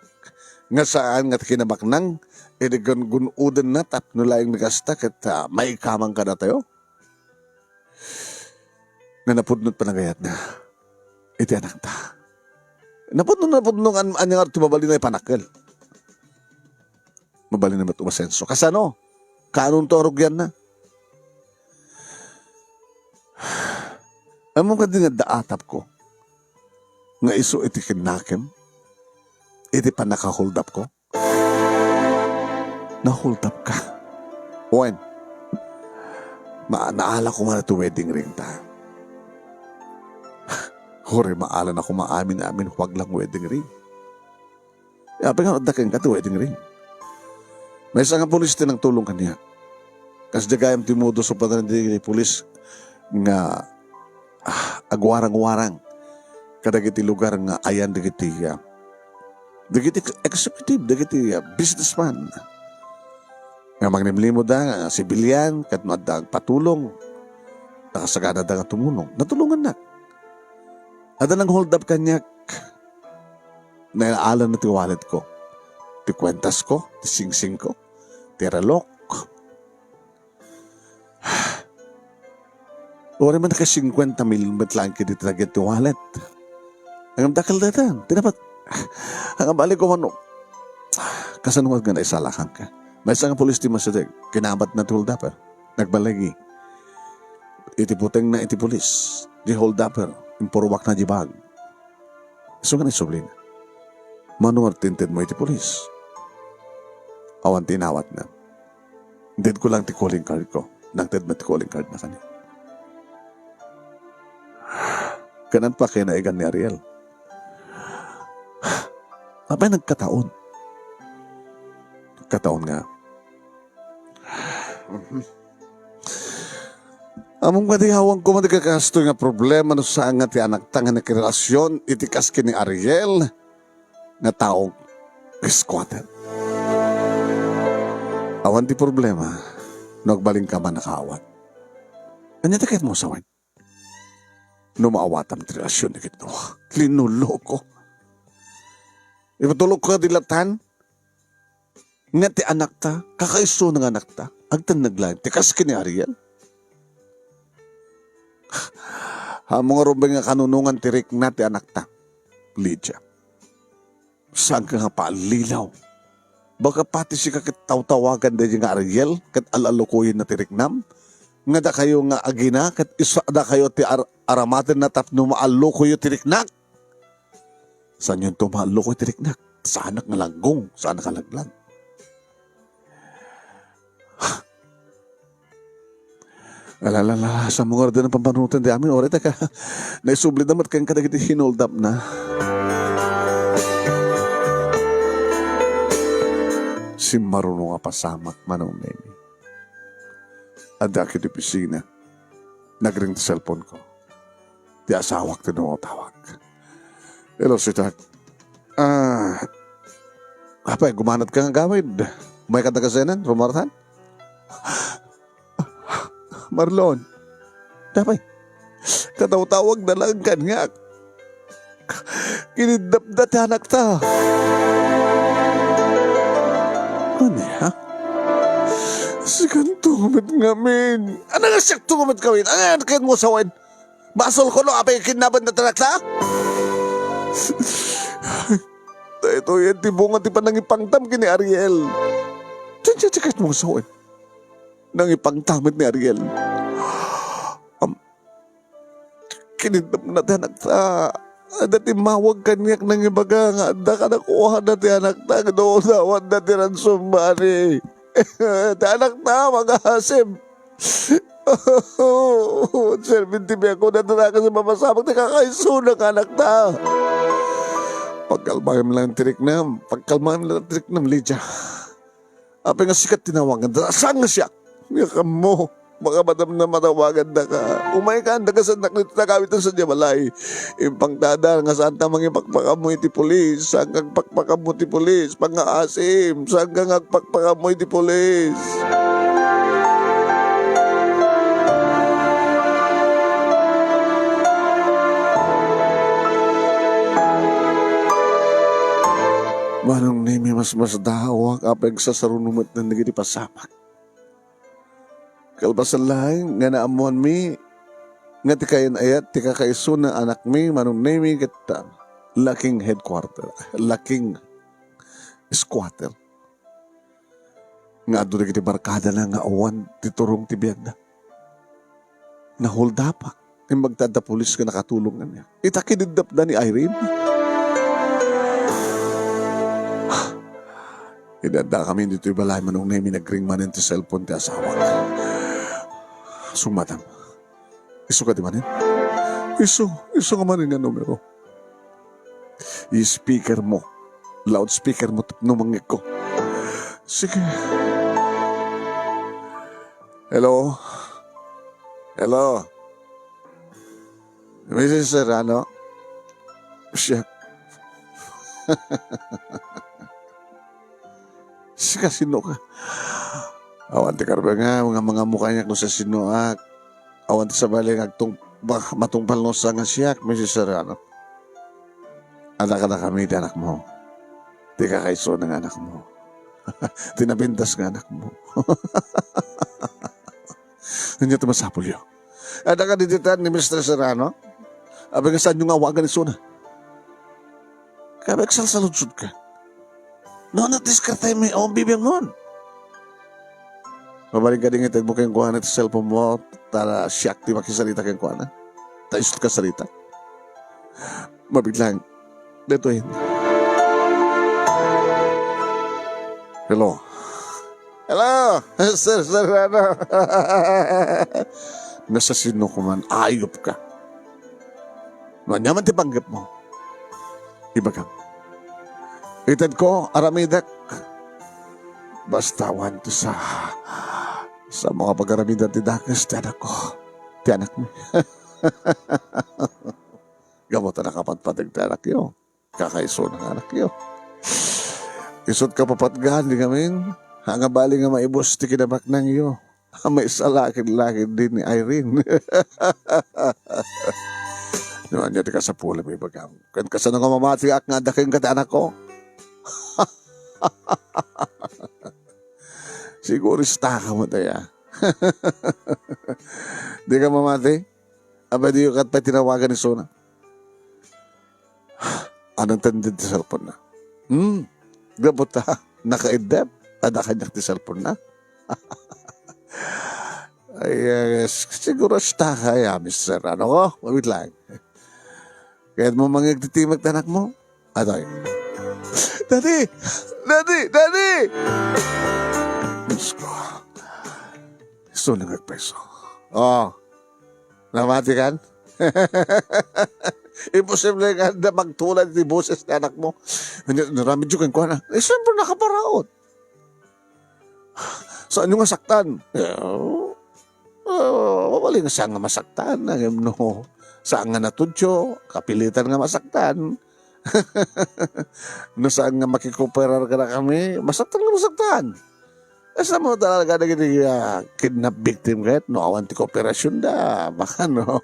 nga saan nga ti kinabaknang idi gun-, gun-odenna tapno laeng mikasta ket, ah, maikamang kadatayo. Nga napudno ti panagayatna iti anakta. Napudno, napudno nga an-, ania nga ti mabalin a ipanakkel. Mabalin a met umasenso. Kasano? Kaanonto a rugianna? Ammom kadi nga adda atapko nga isu iti kinnakem, iti pannakaholdupko? Naholdupka. Wen, ma-, naala koma ti wedding ringta. Uray, maala na koma amin-amin, huwag lang wedding ring. Apay nga adda kenka ti wedding ring? Maysa nga pulis ti nangtulong kaniak. Kasdi gayam ti modus operandi ti pulis nga, ah, agwarang-warang kadagiti lugar nga ayan dagiti, ah, dagiti ex-, executive, dagiti, ah, businessman. Nga manglimlimodda nga sibilian, ket no adda agpatulong, nakasaganada nga tumulong. Natulongannak. Adda nang-hold up kaniak. Nailaalanna ti walletko, ti kuentasko, ti singsingko, ti relok. Uray man naka-singkuenta mil met laeng kadi ti target ti wallet. Ngem dakkel dayta, ti dapat. Ang balik ko man, kasano nga naisalakanka? Maysa nga pulis ti masideg, kinamatna ti hold-upper. Nagbaligi. Iti butengna iti pulis, di hold-upper, impurwakna di bag. Isu nga nagsublina. Mano nga tintedmo iti pulis? Awan ti inawatna. Intedko lang ti calling cardko. Nangted met ti calling cardna kaniak. Kanan pa kay naigan ni Ariel. Apay nagkataon? Nagkataon nga. Ammom kadi, awan koma ti kakastoy nga problema no saan nga ti anakta nga nakirelasyon iti kas ken ni Ariel nga tao nga squatter. Awan ti problema no agbalinka man a kaawat. Ania ti kayatmo a sawen? No maawatam ti relasyon ni Kidno, linuloko. Ipatulokko kadi latta nga ti anakta, kakaisuna nga anakta, agtenneg laeng ti kas ken ni Ariel. Ammom ngarud nga kanunongan ti rikna ti anakta, Lydia. Saanka nga paallilaw. Baka pati sika ket tawtawagan daydi nga Ariel ket al-allukoyenna ti riknam? Nga dakayo nga agina ket isu a dakayo ti ar-, aramatenna tapno maallukoyo ti riknak? Saanyonto maallukoy ti riknak. Saanak nga langgong, saanak nga laglag. Ala, ala, ala, saanmo ngarud a pampanunoten ti amin, uray ta ka, naisubli da met kenka dagiti hinoldapna. Simmaruno nga pasamak, Manong Nemi. Adda iti opisina. Nagring ti cellphone ko. Ti asawak ti dumatawag. Hello, sweetheart. Ah, apay, gumanatka nga agawid? Umayka da kasenan, Romartan? Marlon, apay, katawtawagda laeng kaniak. Kinidnapda ti anakta. Ania? Sikanto met ngamin. Ania nga siakto met ngamin? Ania nga kayatmo sawen? Basolko no apay kidnapanda ti anakta? Daytoy ti bunga ti panangipangtam ken ni Ariel. Diay ti kayatmo sawen? Nangipangta met ni Ariel. Am, kinidnapna ti anakta. Adda timmawag kaniak nangibaga nga adda kadakuada ti anakta ket dawanda ti ransom money. Ti anakta, mangaasim. Serbente ti biagko, dayta a kas a mapasamak ti kakaisuna nga anakta. Pagkalmaem lang ti riknam. Pagkalmaem lang ti riknam, Lydia. Apay nga sika ti tinawagan, saan nga siak? Nga ammo, makamadam a matawagandaka. Umayka, anda ka sannak ditoy agawid sadiay balay. Impangtada nga saanta mangipakpakammo iti pulis, saanka nga agpakpakammo iti pulis, pangngaasim, saanka nga agpakpakammo iti pulis. Manong Nemi, masmasdaawak a pagsasaruno met dagiti pasamak. Kalpasan laeng nga naammoanmi nga ti kayan-ayat ti kakaisuna anakmi, Manong Nemi, ket, ah, laking headquarter, laking squatter. Nga adu dagiti barkadana nga awan ti turong ti biagda. Naholdapak. Imbag ta adda pulis nga nakatulong kaniak. Ita kinidnapda ni Irene. Idi addakami ditoy balay, Manong Nemi, nagring manen ti cellphone ti asawak. Summatam. Isu kadi manen? Isu, isu nga manen nga numero. I-speaker mo. Loudspeaker mo tapno mangngegko. Sige. Hello? Hello? Missus Serrano? Siak. Sika, sino ka? Awan ti karbengam nga mangammo kaniak no sasinoak. Awan ti sabali nga agtung-, ma-, matungpal no sa nga siak, Missus Serrano. Adda kadakami ti anakmo. Ti kakaisuna nga anakmo. Ti napintas nga anakmo. Ania ti masapulyo? Adda kadi ditan ni Mister Serrano? Apay nga saanyo nga awagan isuna? Kaya agsalsaludsod ka. No, nadiskartay mi, o, bibiang mon. Mabalin kadi nga itedmo kenkuana ti cellphone mo, ta siak ti makisarita kenkuana. Ta isut ka sarita. Mabiit lang. Detoy. Hello. Hello, Sir Serrano. Nasasino ko man, ayop ka. No ania man ti panggep mo, ibagam. Itedko, aramidek. Basta awan ti sa, sa mga pag-aramidan ti dakes ti anakko, ti anakmi. Gapu ta nakapatpateg ti anakyo. Kakaisuna nga anakyo. Isut kapapatgan di ngamin, nga bali nga maibus ti kinabaknangyo. Maisalakin-lakin din ni Irene. No ania ti kasapulam, ibagam. Ken kasano nga mamatiak nga adda kenka ti anakko? Siguro istaka mo tayo, ah. Di ka mamati? Apay diyo ket pay tinawagan isuna? Ania ti cellphone-na? Hmm, gapu ta nakaiddep, adda kaniak ti cellphone-na. Ay, eh, siguro esta kaya, Mister Ano ko? Wait lang. Kayatmo mangagtitimek ti anakmo? Atoy. Daddy! Daddy! Daddy! Diyos ko. Isu nga agpayso. Oh. Namati kan? Imposible nga adda magtulad ti boses ti anakmo. Ni-, niramidyo kenkuana. Eh, siyempre, nakaparaot. Saanyo nga saktan? Eh, ah, mabalin nga saan nga masaktan. Ngem no, saan nga natudyo, kapilitan nga masaktan. No saan nga makikoperar kadakami, masaktan nga masaktan. Kasta mo talaga dagiti, ah, kidnap victim ket no awan ti kooperasionda, baka no,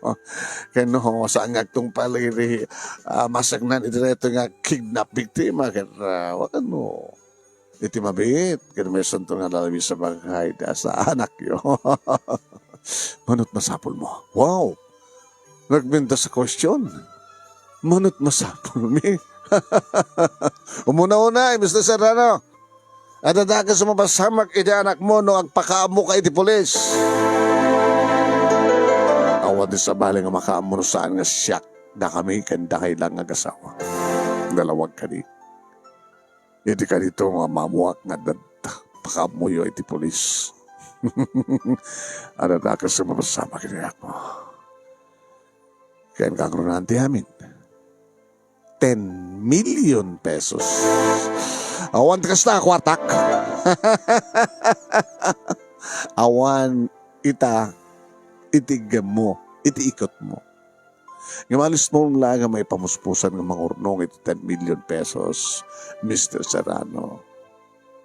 ken no, saan nga agtungpal iti, ah, masaknan iti daytoy nga kidnap victim, ah, ket, ah, wano, iti mabiit, ket maysa nga lalabis a bangkay ti asaanakyo. Mano't masapulmo. Wow! Nagmintas a question. Mano't masapulmi? Umuna-una, Mister Serrano, adda dakes a mapasamak iti anakmo no agpakaammoka iti pulis. Awan ti sabali nga makaammo no saan nga siak, dakami ken dakay lang nga agasawa. Nalawag kadi. Iti kadito nga maammoak nga adda pakaammoyo iti pulis. Adda dakes a mapasamak iti anakmo. Ken kangrunan ti amin, ten million pesos. Awan ti kasta a kuartak. Awan ita iti iggemmo, iti iketmo. Ngem alismo laeng a maipamuspusan nga mangurnong iti ten million pesos, Mister Serrano.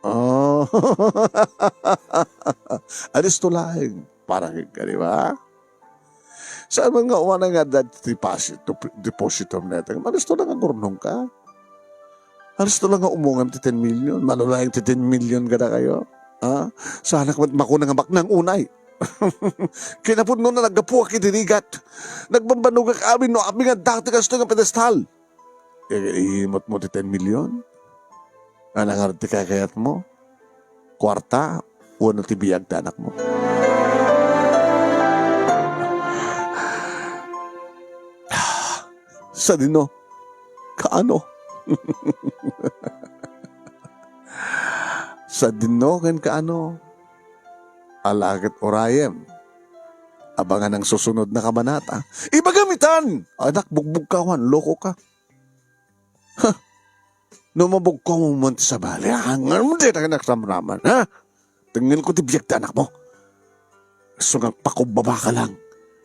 Oh. Alisto laeng para kenka, di ba? Saan man nga umanay nga adda ti deposit-, depositom dayta, alisto laeng nga agurnongka. Alisto laeng nga umongem ti ten million. Mano laeng ti ten million kadakayo? Ha? Saanak met makuna nga baknang unay. Kinapudnona, naggapuak iti rigat. Nagbambanogak amin no apay nga adda ti kastoy nga pedestal. I-, iimutmo ti ten million? Ania ngarud ti kakayatmo? Kuarta wenno ti biag ti anakmo? Sadino? Kaano? Sadino ken kaano? Ala ket urayem. Abangan ang susunod na kabanata. Ibagam itan! Anak, bugbugkawan, loko ka. Ha? No mabugkaw mo man ti sabali, angel mo di na kinakramraman, ha? Tengngel ko ti biag ti anakmo. Isu nga agpakumbaba ka lang.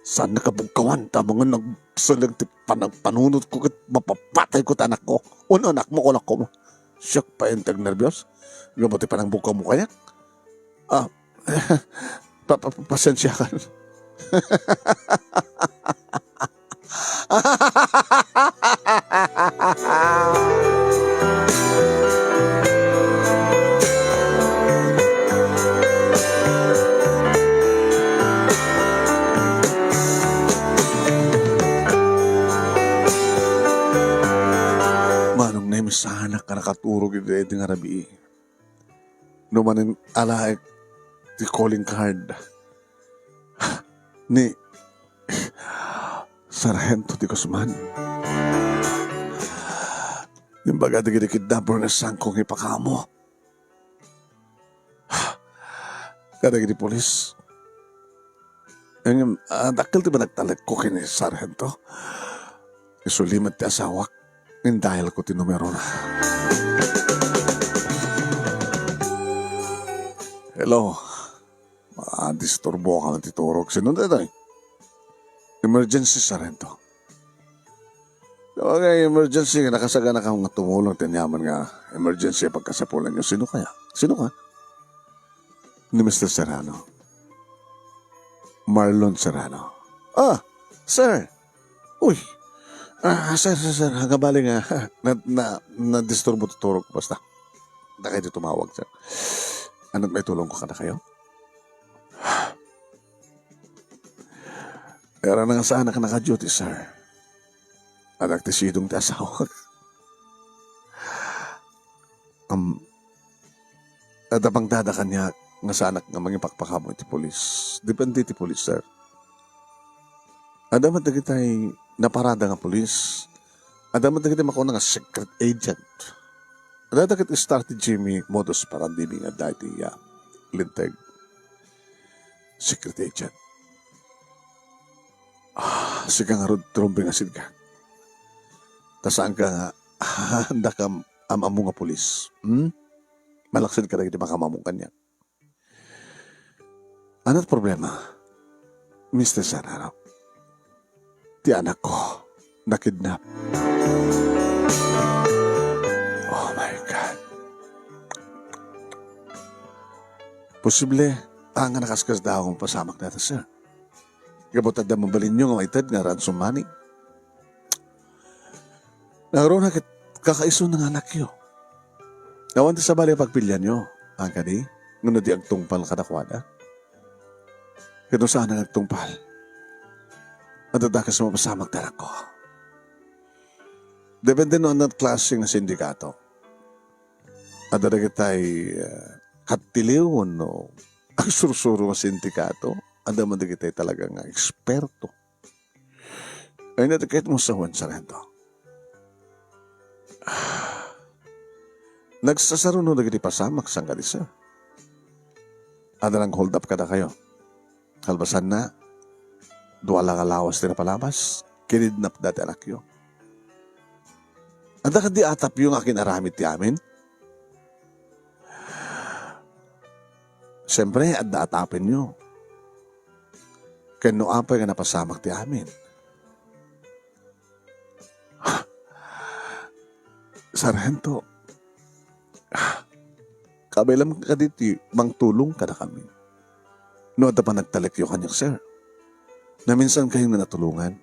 Saan nakabugkawan, ta amangan nagsalag ti panagpanunot ko ket mapapatay ko ti anakko. Wenno anakmo, kunakmo. Siak pay ti agnerbios. Gapu ti panangbugkaw mo kaniak. Ah, pa-, pa-, pa-, pasensiakan. Manong, naimisanak a nakaturog iti, iti nga rabii. No manen alaek ti calling card ni Sargento de Guzman. Imbaga dagiti kidnapper nga saanko nga ipakaammo kadagiti pulis. Ngem, ah, dakkel ti panagtalekko ken ni Sargento. Isu limet ti asawak, in-dial ko ti numerona. Hello. Ah, disturbo ka ti turog. Sino daytoy? Emergency, Sargento. Okay, emergency. Nakasagana ka nga tumulong ti aniaman nga emergency a pagkasapulanyo. Sino kaya? Sino ka? Ni Mister Serrano. Marlon Serrano. Ah, sir. Uy. Ah, sir, sir, sir. Agabali nga. Na, na, nadisturbo ti turog. Basta. Dakay ti tumawag, sir. Ania ti maitulongko kadakayo? Era na nga saanak a naka-duty, sir. Adda ti sidong ti asawak. Am, adda pangdada kaniak nga saanak nga mangipakpakaammo iti pulis. Depende ti pulis, sir. Adda met dagitay naparada nga pulis. Adda met dagitay makuna nga secret agent. Adda dagiti strategy mi modus operandi mi nga adda iti, ah, linteg. Secret agent. Ah, sika ngarud, Trumbing, asidka. Ta saanka nga, adda kam-, am-ammo nga pulis. Hmm? Malaksid kadagiti makaammo kaniak. Ano ti problema, Mister Sanaro? Ti anakko, nakidnap. Oh my God. Posible, ta nga nakaskasdaaw nga mapasamak dayta, sir. Gapu ta adda mabalinyo nga maited nga ransom money. Nangruna ket kakaisuna nga anakyo. Awan ti sabali a pagpilianyo, a kadi, ngem no di agtungpal kadakuada. Ket no saan nga agtungpal, adda dakes a mapasamak ti anakko. Depende no ania ti klase nga sindikato. Adda dagitay, eh, kattiliw wenno agsursuro nga sindikato. Adda man dagitay talaga nga eksperto. Ay, na ti kayatmo sawen, Sargento. Nagsasaruno dagiti pasamak, saan kadi, sir? Adda lang hold up kadakayo. Kalpasanna, dua la nga lawas ti napalabas, kinidnapda ti anakyo. Adda kadi atapyo nga akin-aramid ti amin? Siyempre, adda atapenyo. Ken no apay nga napasamak ti amin? Sargento, kabaylam kadi ti mangtulong kadakami. No adda panagtalekyo kaniak, sir. Naminsan kayo nga natulongan.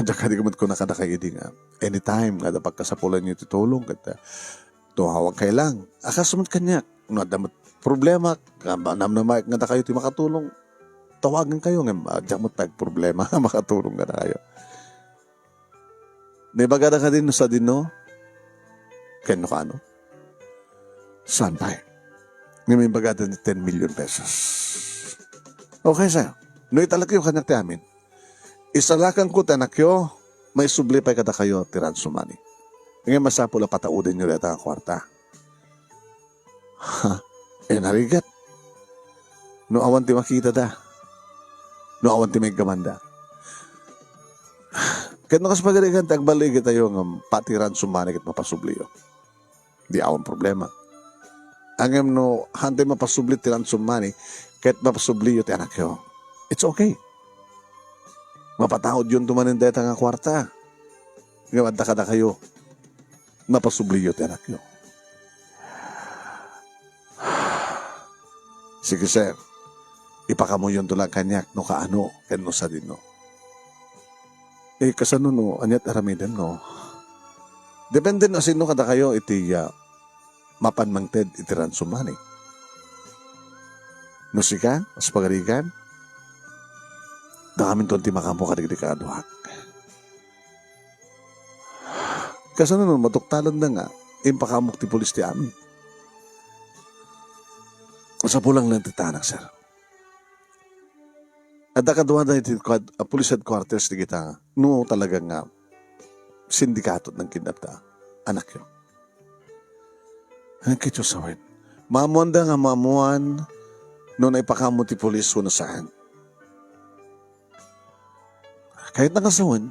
Diak kadi met kuna kadakayo idi nga anytime nga adda pagkasapulanyo ti tulong, ket, ah, tumawag kayo lang. A kas met kaniak, no adda met problema, nga ba-, namnamaek nga dakayo ti makatulong, tawagan kayo, ngem, ah, diak met pay agproblema makatulong kadakayo. Naibagada kadi no sadino? Ken no kaano? Saan pay? Ngem imbagada ti ten million pesos. Okay, sir. No italekyo kaniak ti amin, isalakanko ti anakyo, maisubli pay kadakayo ti ransom money. Ngem masapul a pataudenyo dayta nga kuarta. Ha? Eh, narigat. No awan ti makitada. No awan ti maiggamanda. Ket no kas pagarigan ti agballigitayo nga pati ransom money ket mapasubliyo. Di awan problema. Ngem no, hantay mapasubli ti ransom money, ket mapasubliyo ti anakyo. It's okay. Mapataodyonto manen dayta nga kuarta. Ngem adda kadakayo. Mapasubliyo ti anakyo. Sige, sir. Ipakaammoyonto lang kaniak no kaano ken no sadino. Eh, kasano no, aniat aramiden no? Depende no sino kadakayo iti, ah, mapan mangted iti ransom money. No sika, kas pagarigan, dakaminton ti makaammo kadagiti kaaduak. Kasano no matuktalanda nga impakaammok ti pulis ti amin? Sapulang lang ti tanak, sir. Adda kaduada iti head-, ah, police headquarters ti kita, no talaga nga sindikato ti nagkidnap ta anakyo. Ano kayo sawen? Maammoanda nga maammoan no naipakaammo ti pulis wenno saan. Kayatna nga sawen,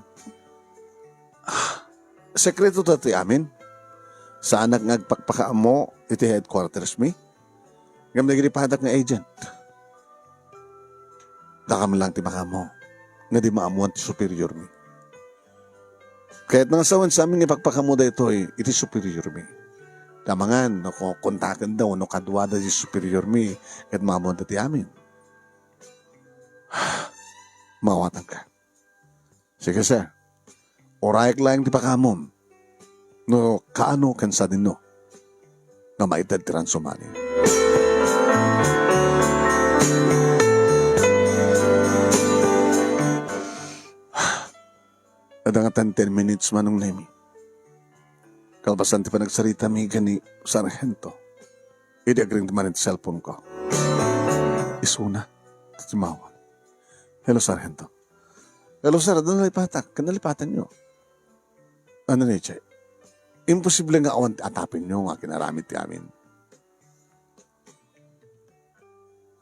ah, sekreto ta ti amin. Saanak nga agpakpakaammo iti headquarters mi. Ngem dagiti padak nga agent, dakami lang ti makaammo nga di maammoan ti superior mi. Kayatna nga sawen, saan mi nga ipakpakaammo daytoy iti superior mi. Ta amangan no ko-, kontakenda wenno kaduada ti superior mi ket maammoanda ti amin. Maawatanka. Sige, sir. Urayek laeng ti pakaamom no kaano ken sadino nga maited ti ransom money. Adda nga ten, ten minutes, Manong Nemi. Kalpasan ti panagsaritami ken ni Sarhento, idi agring ti manen ti cellphone ko. Isuna ti timmawag. "Hello, Sarhento." "Hello, sir. Adda nalipatak. Ken nalipatanyo." "Ano ni, Che? Imposible nga awan ti atapenyo nga kinaramid ti amin.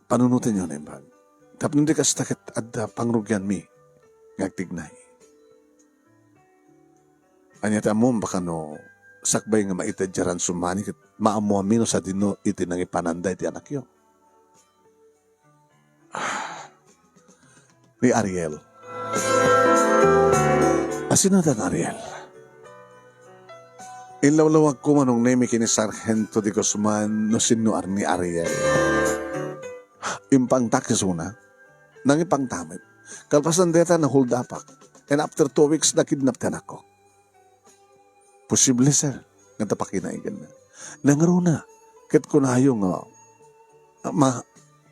Panunotenyo naimbag. Tapno di kasta ket adda pangrugianmi nga agtignay. Ania ti ammom, baka no sakbay nga maited diay ransommoney ket maammoanmi no sadino iti nangipananda iti anakyo." Ni Ariel. Asino dayta ni Ariel? Inlawlawagko, Manong Nemi, ken ni Sarhento de Guzman no sinno ni Ariel. Impangtak isuna. Nangipangta met. Kalpasan dayta, na-hold upak. And after two weeks, nakidnap ti anakko. Posible, sir, nga adda pakinaiganna. Nangruna, ket kunayo nga, ma-,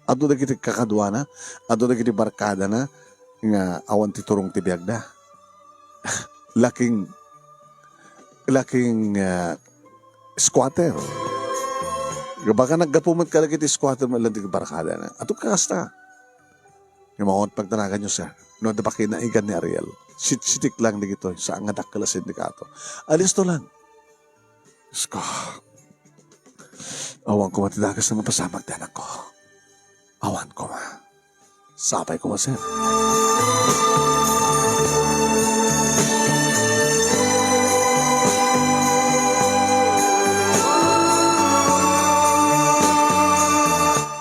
adu dagiti kakaduana, adu dagiti barkadana nga awan ti turong ti biagda. Laking, laking, ah, squatter. Baka naggapu met kadagiti squatter, manen ti barkadana. Adu kakasta. Ngem awan pagtaraganyo, sir. No adda pakinaigan ni Ariel, sitsitik lang dagitoy, saan nga dakkel a sindikato. Alisto lang. Diyos ko. Awan koma ti dakes a mapasamak ti anakko. Awan koma. Sapay koma, sir.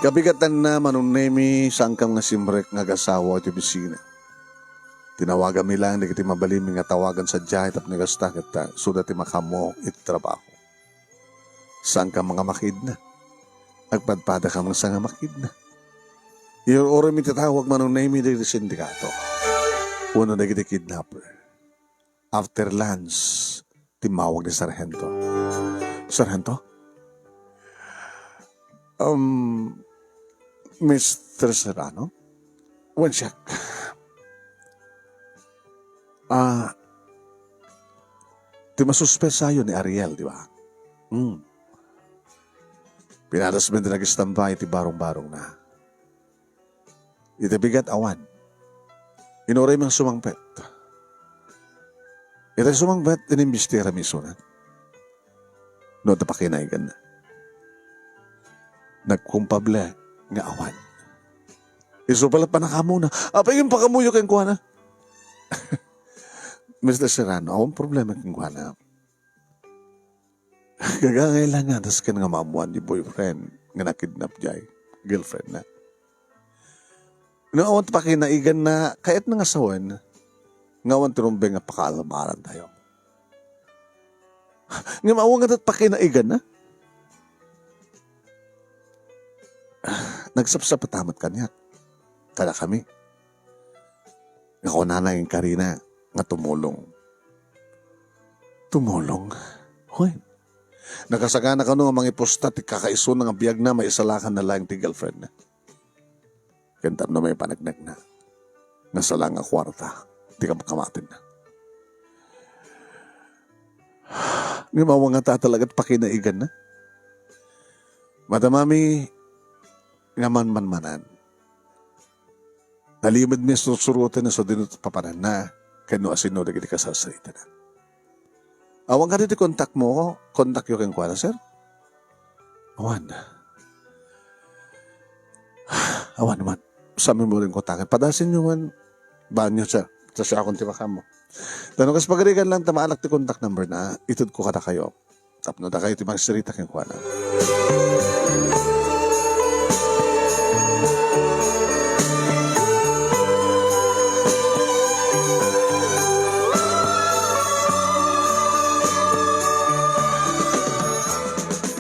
Kabigatanna, Manong Nemi, saankam nga simrek nga agasawa iti opisina. Tinawaganmi lang dagiti mabalinmi nga tawagan sadiay tapno kasta ket, ah, isuda ti makaammo iti trabaho. Saankam nga makidna. Agpadpadakam nga saan nga makidna. Iur-uroymi ti tawag, Manong Nemi, dagiti sindikato wenno dagiti kidnapper. After lunch, timmawag ni Sarhento. "Sarhento? Um, Mister Serrano? Wen siak. Ah, ti masuspesayo ni Ariel, di ba?" Hmm. Pinadas met ti nag-istambay iti barong-barongna. Iti bigat, awan. Inuray man sumangpet. Iti sumangpet, inimbestigarmi isuna no adda pakinaiganna. Nagkumpable nga awan. Isu pay la pannakaamuna. Apay nga pakaammoyo kenkuana? Mister Serrano, awan problema kenkuana. Gagangay lang nga dasken nga maammoan ti boyfriend nga nakidnap diay girlfriendna. No awan ti pakinaiganna, kayatna nga sawen nga awan ti rumbeng nga pakaalbarentayo. Ngem awan nga adda ti pakinaiganna. Nagsapsapata met kaniak, kadakami. Nga kunana inkarina nga tumulong. Tumulong? Wen. Nakasagana kano nga mangipusta ti kakaisuna nga biagna, maisalakanna laeng ti girlfriendna. Ken tapno maipanagnagna nga sala nga kuarta ti kamkamatenna. Ngem awan ngata talaga ti pakinaiganna. Madamami nga manmanmanan. Nalimedmi a sursuroten no sadino ti papananna ken no asino dagiti kasarsaritana. Awan kadi ti kontakmo, kontakyo kenkuana, sir? Awan. Awan man. Saan mo rin kontaken? Padasenyo man. Banyo, sir. Ta siakon ti makaammo. Ta no kas pagarigan lang, ta maalak ti contact number na, itedko kadakayo. Tapno dakayo ti magsirita kenkuana.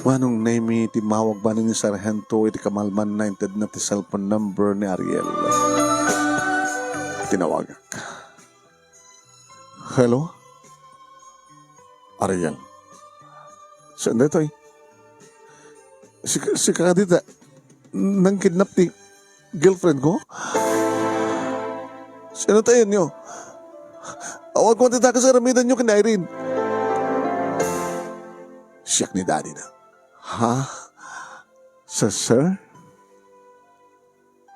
Manong Nemi, timmawag manen ni Sarhento iti kamalmanna, intedna ti cellphone number ni Ariel. Tinawagak. Hello? Ariel. Saan daytoy? Sika, sika dita, nangkidnap ti girlfriend ko? Sino tayo nyo? Awan ko ti dakes nga aramidenyo ken ni Irene. Siak ni Daddy na. Ha? Sir, sir?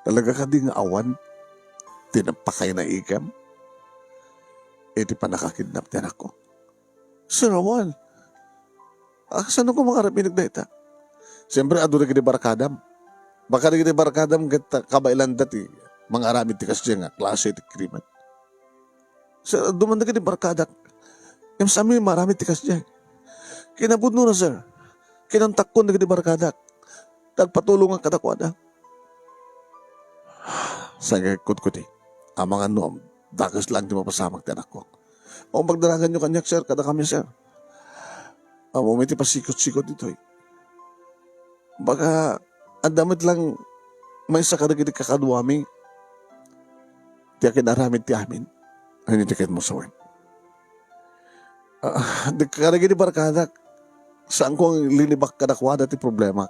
Talaga kadi nga awan ti napakainaigam iti pannakakidnap ti anakko? Sir, awan. Ah, kasano ko mangaramid dayta? Siyempre, adu dagiti barkadam. Baka dagiti barkadam ket kabaelanda ti mangaramid ti kasdiay nga klase ti krimen. Sir, adu man dagiti barkadak. Ngem saanmi maaramid ti kasdiay. Kinapudnona, sir. Kinontakkon dagiti barkadak. Nagpatulongak kadakuada. Saan nga kutkuti? Amangan no, dakes laeng ti mapasamak ti anakko. O, pagdaraganyo kaniak, sir, kadakami, sir. Ammom iti pasikot-sikot ditoy. Baka, adda met lang maysa kadagiti kakaduami ti akin-aramid ti amin. Ania ti kayatmo sawen? Ah, di kadagiti barkadak, saanko nga linibak kadakuada ti problema.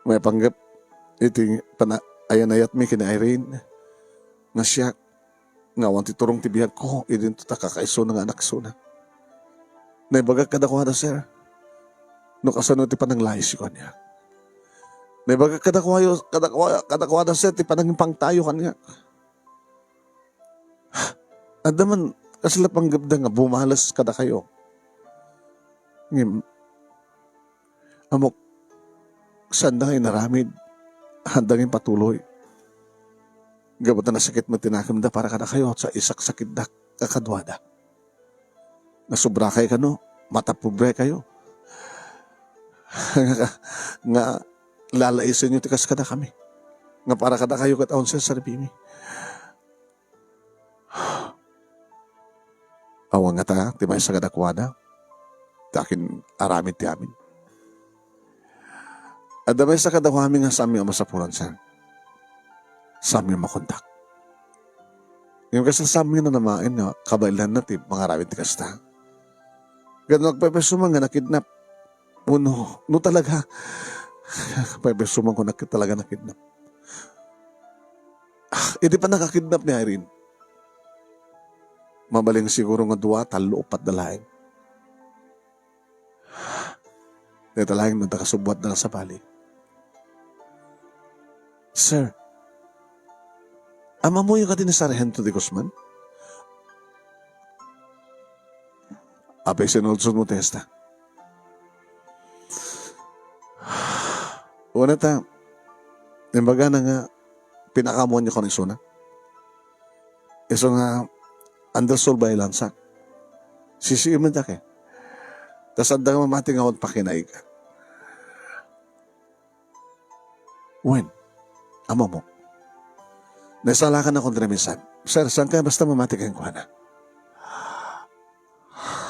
Maipanggep iti pana-, ayan-ayatmi ken ni Irene nga siak nga awan ti turong ti biagko idinto ta kakaisuna nga anaksona. Naibagak kadakuada, sir, no kasano ti pananglayisyo kaniak. Naibagak kadakuayo, kadakua-, kadakuada, sir, ti panangimpangtayo kaniak. Adda man kasla panggepda nga bumales kadakayo. Ngem, ammok, saanda nga inaramid, haanda nga impatuloy. Gapu ta nasakit met ti nakemda para kadakayo, sa isaksakitdak a kaduada. Nasobrakay kano, matapobrekayo. Nga, nga lalaisenyo ti kas kadakami. Nga para kadakayo ket awan serbimi. Awan ngata ti maysa kadakuada, ti akin-aramid ti amin. Adda maysa kadakuami nga saanmi a masapulan, sir. Saanmi a makontak. Ngem kasla saanmi nga nanamaen nga kabaelanna ti mangaramid ti kasta. Ket no agpaypayso man nga nakidnap, wenno, no talaga, agpaypayso man ko nak-, talaga nakidnap. Ah, idi pannakakidnap ni Irene, mabalin siguro nga dua, tallo, uppat da laeng. Dayta laeng no adda kasubbuatda nga sabali. Sir, am-ammoyo kadi ni Sargento de Guzman? Apay sinulsol mo ti esta? Una ta, imbagana nga pinakaammoanyo kano isuna. Isu nga under surveillance-ak. Sisiimendak, eh. Ta saanda nga mamati nga awan pakinaig. Wen, ammom. Naisalakan a kontra minsan. Sir, saan kaya basta mamati kenkuana?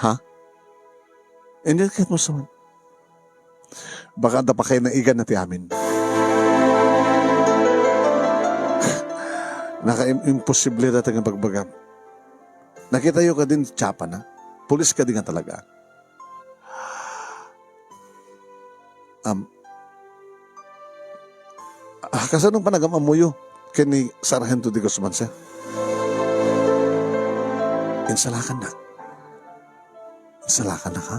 Ha? Hindi ket mo saman. Baka adda pakinaigna ti amin. Naka-, im-, imposible dayta nga bagbagam. Nakitayo kadi ti tsiapana? Pulis kadi nga talaga? Am-, ah, kasano panagam-ammoyo ken ni Sargento de Guzman, sir? Insalakannak. Insalakannak, ha?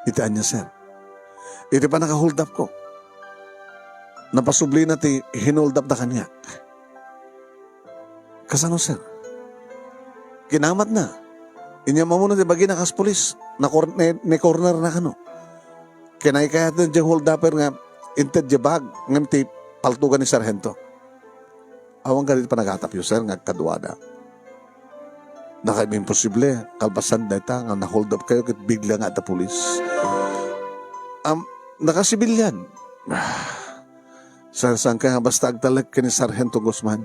Iti ania, sir? Iti pannaka-hold up ko. Napasublina ti hin-hold up da kaniak. Kasano, sir? Kinamatna. Inyam ammonen ti bagina kas pulis. Nakor-, ni-, ni-corner na kano. Kinaykayatna diay hold upper nga inted diay bag ngem ti paltogan ni Sargento. Awan kadi ti panagatapyo, sir, nga agkaduada. Nakaimposible, kalpasan dayta nga na-hold up kayo ket bigla nga adda pulis. Am, nakasibilian. Saan-saan ka nga basta agtalek ken ni Sargento Guzman.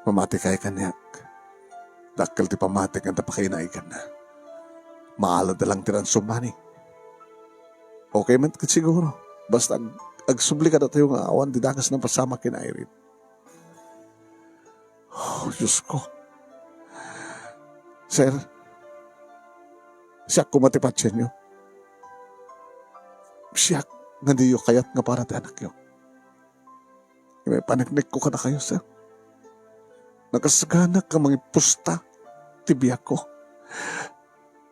Mamati kay kaniak. Dakkel ti pamati ken ta pakainaigna. Maalad lang ti ransum, mani. Okay man ket siguro. Basta ag-, agsubli kadatayo nga awan ti dakes nga pasamak ken Irene. Oh, Diyos ko. Sir, siak koma ti patienyo. Siak nga diyo kayat nga para ti anakyo. Ipaneknekko kadakayo, sir. Nakasaganak nga mangipusta ti biagko.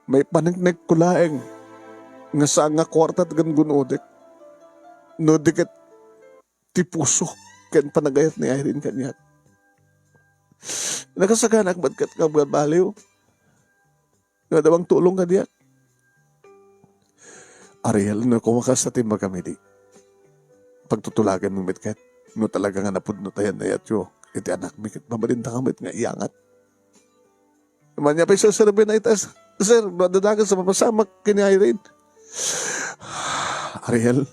Maipaneknekko laeng nga saan nga kuarta ti gun-unodek, no di ket ti puso ken panagayat ni Irene kaniak. Nakasaganak met ket nga agbaliw nga adda mangtulong kaniak. Ariel, no kumakasta ti imbagam idi, pagtutulaganmi met ket no talaga nga napudno ti ayan-ayatyo iti anakmi ket mabalinda ka met nga iyangat. Ania pay serserbina ita, sir, no adda dakes a mapasamak ken ni Irene? Ariel,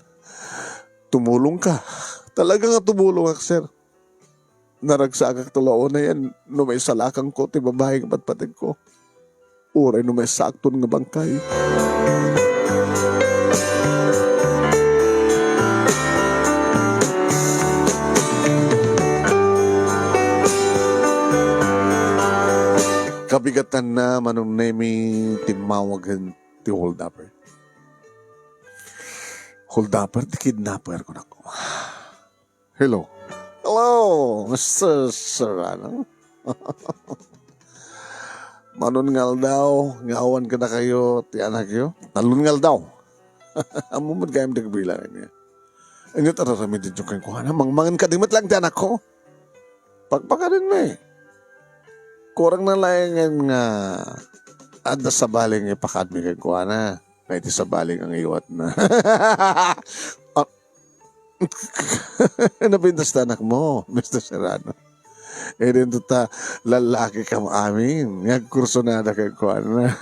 tumulongka. Talaga nga tumulongak, sir. Naragsakak ta la unayen no maisalakanko ti babai nga patpategko, uray no maisakton nga bangkay. Kabigatanna, Manong Nemi, timmawag ti holdupper. Holdupper ti kidnapper, kunak. Hello. Hello, Mister Serrano. Manong nga aldaw nga awan kadakayo ti anakyo? Talon nga aldaw. Ammom met gayam ti agbilang ania. Ania ti ar-aramidenyo kenkuana? Mangmangen kadi met laeng ti anakko. Pakpakadenmi. Kurangna laengen nga adda sabali nga ipakaadmi kenkuana. Nga iti sabali nga ngiwatna. Ah, napintas ti anakmo, Mister Serrano. Idinto ta lallaki kam amin nga agkursunada kenkuana.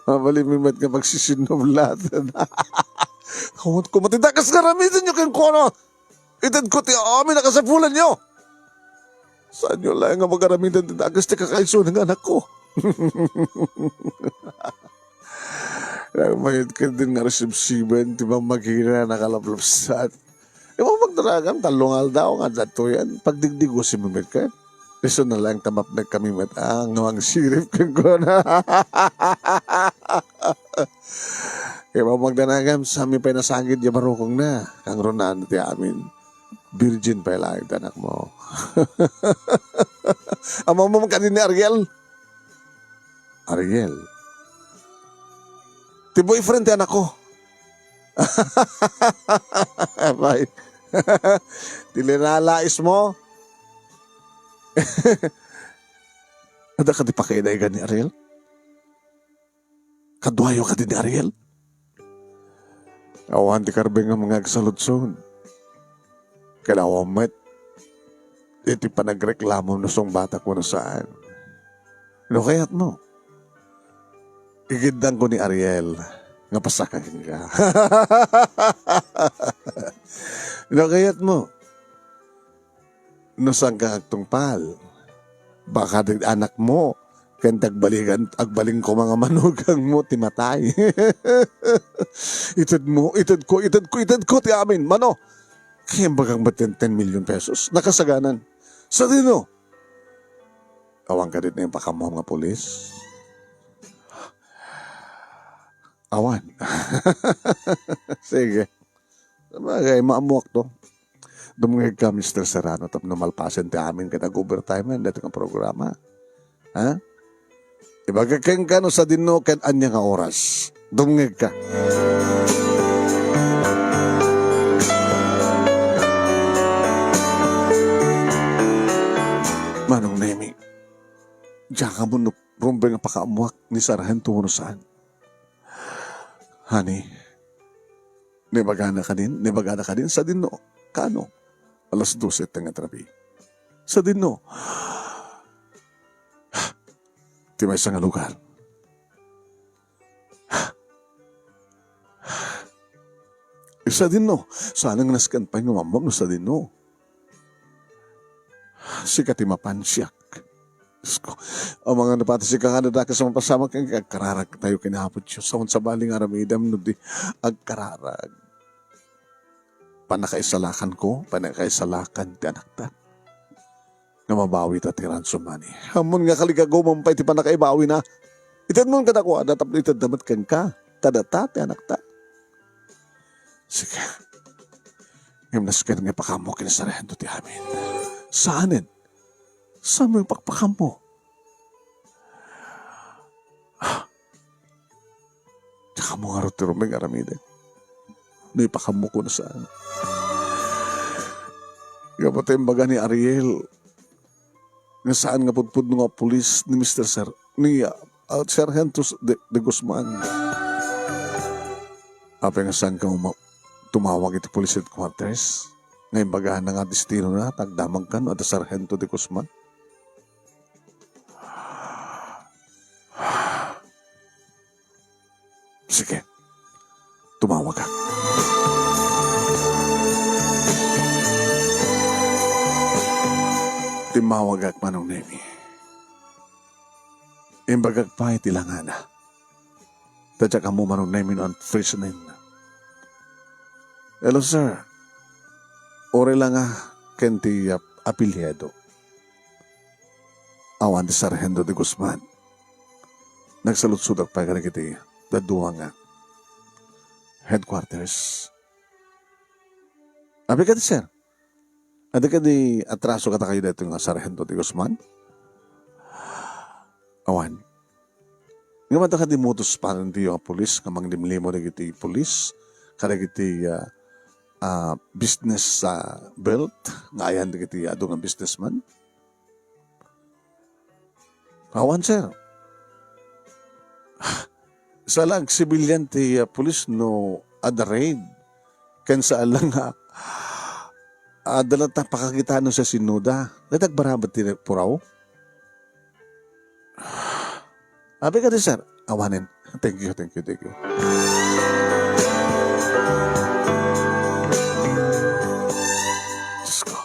Mabalinmi met nga pagsisinublaten. Kumat-, kumat ti dakes nga aramidenyo kenkuana. Itedko ti amin a kasapulanyo. Saanyo laeng nga magaramidan ti dakes ti kakaisuna nga anakko. Nagmayat kadin nga resibsiben ti mamagina, nakalaplapsat. Ibagbagda laeng, tallo nga aldaw nga adda daytoyen, pagdigdigosim met ket. Isu na laeng ta mapnek kami met, ah, nga mangsirip kenkuana. Ibagbagda laeng, saan mi pay nasagid ya barukongna, kangrunaan ti amin. Virgin pay laeng ti anakmo. Ammom kadi ni Ariel? Ariel. Ti boyfriend ti anakko. Abay. Ti linalaismo. Adda kadi pakaidaygan ni Ariel? Kaduayo kadi ni Ariel? Awan ti karbengam nga agsaludsod. Ken awan met iti panagreklamo no sungbatak wenno saan. No kayatmo, igiddanko ni Ariel nga pasaka kenka. No kayatmo, no saanka agtungpal, baka ti anakmo ken ti agbaligan, agbalin koma nga manugangmo ti matay. Itedmo, itedko, itedko, itedko ti amin. Mano? Kaya imbagak met ti ten million pesos. Nakasaganan. Sadino? Awan kadi ti impakammo nga pulis? Awan. Sige. Sabagay, maammoakto. Dumngegka, Mister Serrano, tapno malpasen ti amin ket ag-overtime daytoy nga programa. Ha? Ibagak kenka no sadino ken ania nga oras. Dumngegka. Manong Nemi, diak ammo no rumbeng a pakaammoak ni Sargento wenno saan. Honey, naibagana kadin, naibagana kadin, sadino, kano? Alas dose ti nga trabi. Sadino? Ti maysa nga lugar. Sadino? Saan nga nasken pay nga maammoam no sadino? Sika ti mapan, siak. Diyos ko, amangan pati sika nga adda dakes a mapasamak ken agkararag tayo ken Apo Dios. Awan sabali nga aramidem no di agkararag. Pannakaisalakanko, pannakaisalakan ti anakta. Nga mabawita ti ransom money. Ammon nga kaligagumam pay ti pannakaibawina. Itedmon kadakuada tapno itedda met kenka. Kadata ti anakta. Sika. Ngem nasken nga ipakaammo ken ni Sargento ti amin. Saanen. Saan mo ipakpakammo? Diak ammo ngarud ti rumbeng aramidek. No ipakammok wenno saan. Gapu ta imbaga ni Ariel nga saan nga pudpudno nga pulis ni Mister Sar-, ni, ah, ah, Sargento de, de Guzman. Apay nga saanka uma-, tumawag iti police headquarters nga imbagana nga destinona ta agdamagka no adda Sargento de Guzman? Sige, tumawagak. Timmawagak, Manong Nemi. Imbagak pay ti langana. Ta diak ammo, Manong Nemi, no ania ti first name na. Hello, sir. Uray langa ken ti, ah, apelyido. Awan ti Sargento de Guzman. Nagsaludsodak pay kadagiti dadduma nga headquarters. Apay kadi, sir? Adda kadi atraso kadakayo daytoy nga Sargento de Guzman? Awan. Ngem adda kadi modus operandi nga pulis nga manglimlimo dagiti pulis kadagiti, ah, ah, business, ah, belt nga ayan dagiti adu nga businessman? Awan, sir. Saan la nga civilian ti, ah, pulis no adda raid. Ken saan la nga adda latta pakakitaan no siasinoda. Ket agbarabad ti puraw. Apay kadi, sir? Awanen. Thank you, thank you, thank you. Diyos ko.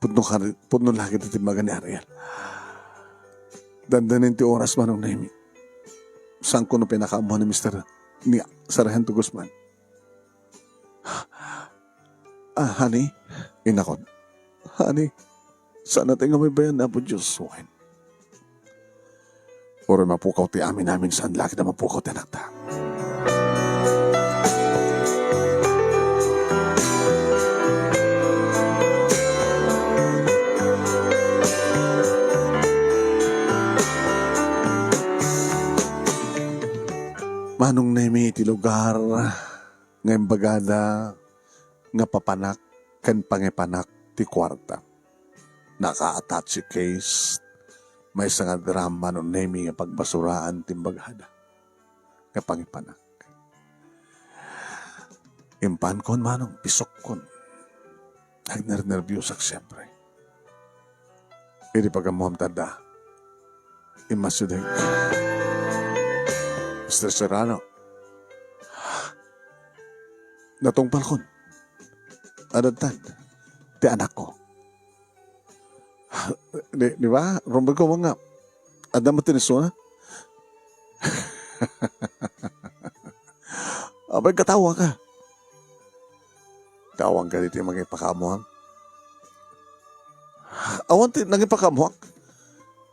Pudno ka, pudno lagi ti timmagan ni Ariel. Dandanin ti oras, Manong Nemi. Saan ko no pinakaammuan ni Mister, ni Sargento Guzman? Ah, honey? Inakon. Honey, saan natin nga may bayan, Apo Diyos? Wen. Uray mapukaw ti amin-amin, saan la ket a mapukaw ti anakta. Manong Nemi, iti lugar nga imbagada nga papanak ken pangipanak ti kuarta. Naka-attache case, maysa nga drum, Manong Nemi, nga pagbasuraan ti imbagada nga pangipanak. Impankon, Manong, pisokkon. Agnernerbiusak, siempre. Idi pag-ammuam ta adda, immasideg. Mister Serrano, natungpalkon. Adda ti anakko. Di, di ba? Rumbeng ko nga, adda met ti isuna? Apay, katawangka. Tawangka ditoy mangipakaammuak. Awan ti nangipakaammuak.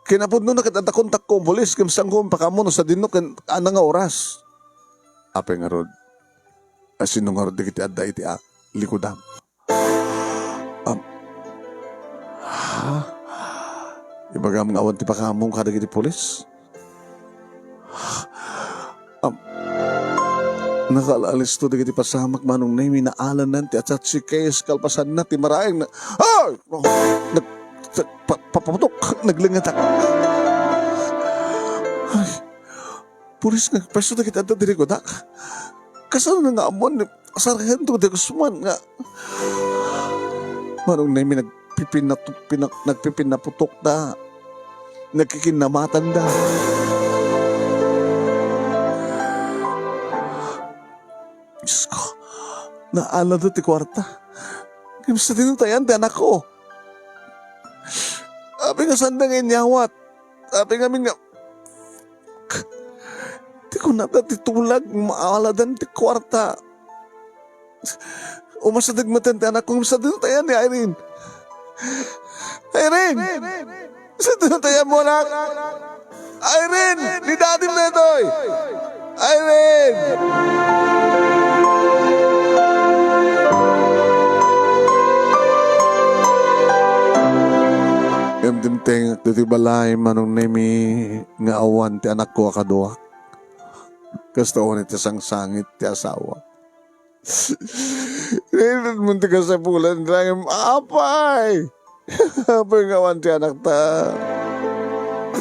Kinapudno na ket adda kontakko a pulis, ngem saanko impakaammo no sadino ken ania nga oras. Apay ngarud, asino ngarud dagiti adda iti a-, likudam? Am, ha? Ibagam nga awan ti pakaammo kadagiti pulis? Am, nakaalisto dagiti pasamak, Manong Nemi, naalanan ti attache case kalpasanna ti maraeng na, ay! Nag-, nag-, pa-, papaputok, naglengetak. Ay, pulis nga agpwesto dagiti adda ditoy likudak. Kasano nga ammoan ni Sargento de Guzman nga, Manong Nemi, nagpipinatu-, pinak-, nagpipinaputok da, nagkikinamatan da. Diyos ko, naalada ti kuarta. Ngem sadino ti ayan ti anakko? Apay nga saanda nga inyawat? Apay ngamin nga, di kunada ti tulag, maaladan ti kuarta. Umasideg metten ti anakko, sadino ti ayan ni Irene? Irene! Sadino ti ayanmo, anak? Irene! Ni Daddy daytoy! Irene! Dimtengak ditoy balay, Manong Nemi, nga awan ti anakko a kaduak. Kasta unay ti sangsangit ti asawa. Initedmo ti kasapulan, dayem, apay! Apay nga awan ti anakta.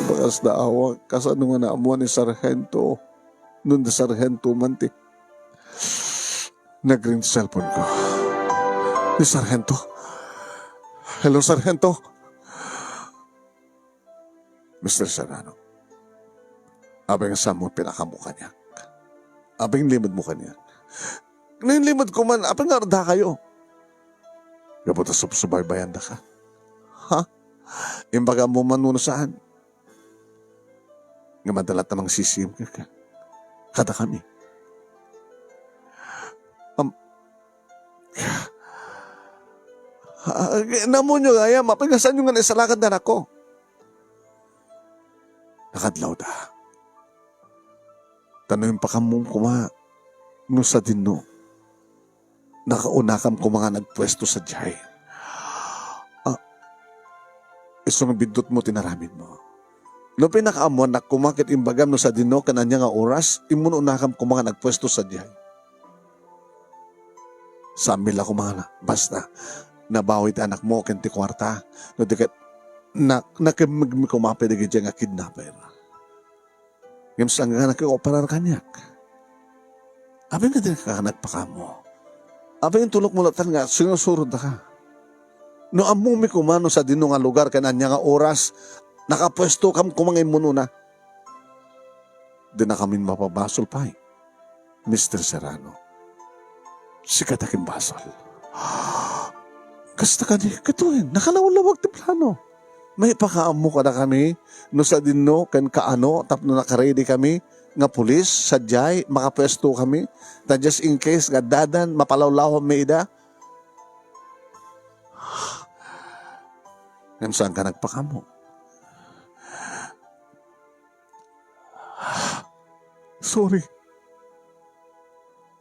Bakas da awak, kasano nga naammuan ni Sargento? No di Sargento man ti Nagring ti cellphone ko. Ni Sargento. Hello, Sargento. Mister Serrano, apay nga saanmo pinakaammo kaniak? Apay nga inlimedmo kaniak? Nainlimed ko man, apay nga adda kayo? Gapu ta subsubaybayandaka. Ha? Imbagam man no saan? Nga madala ta mangsisiem ka, kadakami. Am-, ah, naammoyo gayam, apay nga saanyo nga naisalakan ti anakko? Nakadlawda. Ta no impakaammo koma no sadino, nakaunakam koma nga nagpuesto sadiay. Ah, isu nga biddutmo ti naramidmo. No pinakaammoannak koma ket imbagam no sadino ken ania nga oras, immun unakam koma nga nagpuesto sadiay. Saanmi la koma nga na, basta nabawi ti anakmo ken ti kuarta, no di ket na-, nakemmegmi koma pay dagiti nga kidnapper. Ngem saan nga nakioperar kaniak? Apay nga dika nagpakaammo? Apay nga intulokmo latta nga sinusuroddaka? No ammomi koma no sadino nga lugar ken ania nga oras, nakapuestokam koma nga immunona. Dinakamin mapabasol pay, Mister Serrano. Sika ti akin basol. Kasta kadi, kitaem, nakalawlawag ti plano. Maipakaammo kadakami no sadino ken kaano tapno nakaready kami nga pulis, sadiay, makapuesto kami, ta just in case nga addadan, mapalawlawammi ida. Ngem saanka nagpakaammo? Sorry.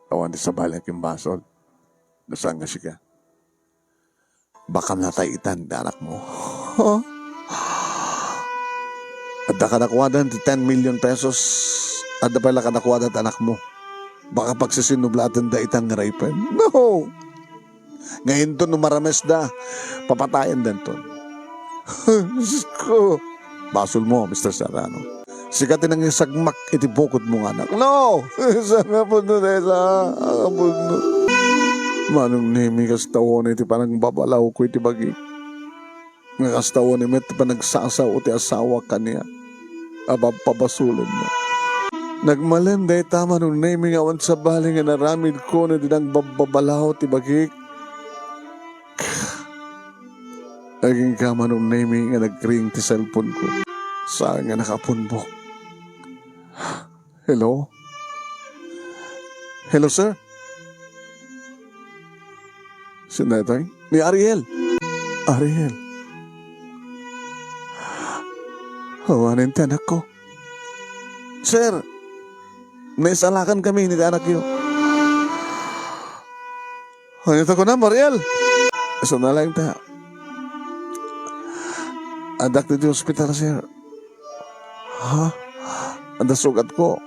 Awan ti sabali nga kimbasol. No saan nga sika? Baka natay itan ti anakmo. Ha? Adda kadakuada ti ten million pesos. Adda pay la kadakuada ti anakmo. Baka pagsisinublaatenda itan nga raipen. No! Nga inton no maramesda, papatayendanton. Diyos ko! Basolmo, Mister Serrano. Sika ti nangisagmak iti bukodmo nga anak. No! Saan nga pudno, Tessa? Saan nga pudno? Manong Nemi, kasta unay ti panangbabalawko iti bagik. Nga kasta unay met ti panagsasao ti asawak kaniak a papabasolenna. Nagmalem dayta, Manong Nemi, nga awan sabali nga naramidko no di nangbabbabalaw ti bagik. Agingga, Manong Nemi, nga nagring ti cellphone ko. Saan nga nakapunbok? Hello? Hello, sir? Sino ito? Ni Ariel. Ariel. Awanen ti anakko. Sir, naisalakan kami ni anakyo. Ano ito ko na, Mariel? Isu na lang ta. Addak ditoy hospital, sir. Ha? Adda sugatko.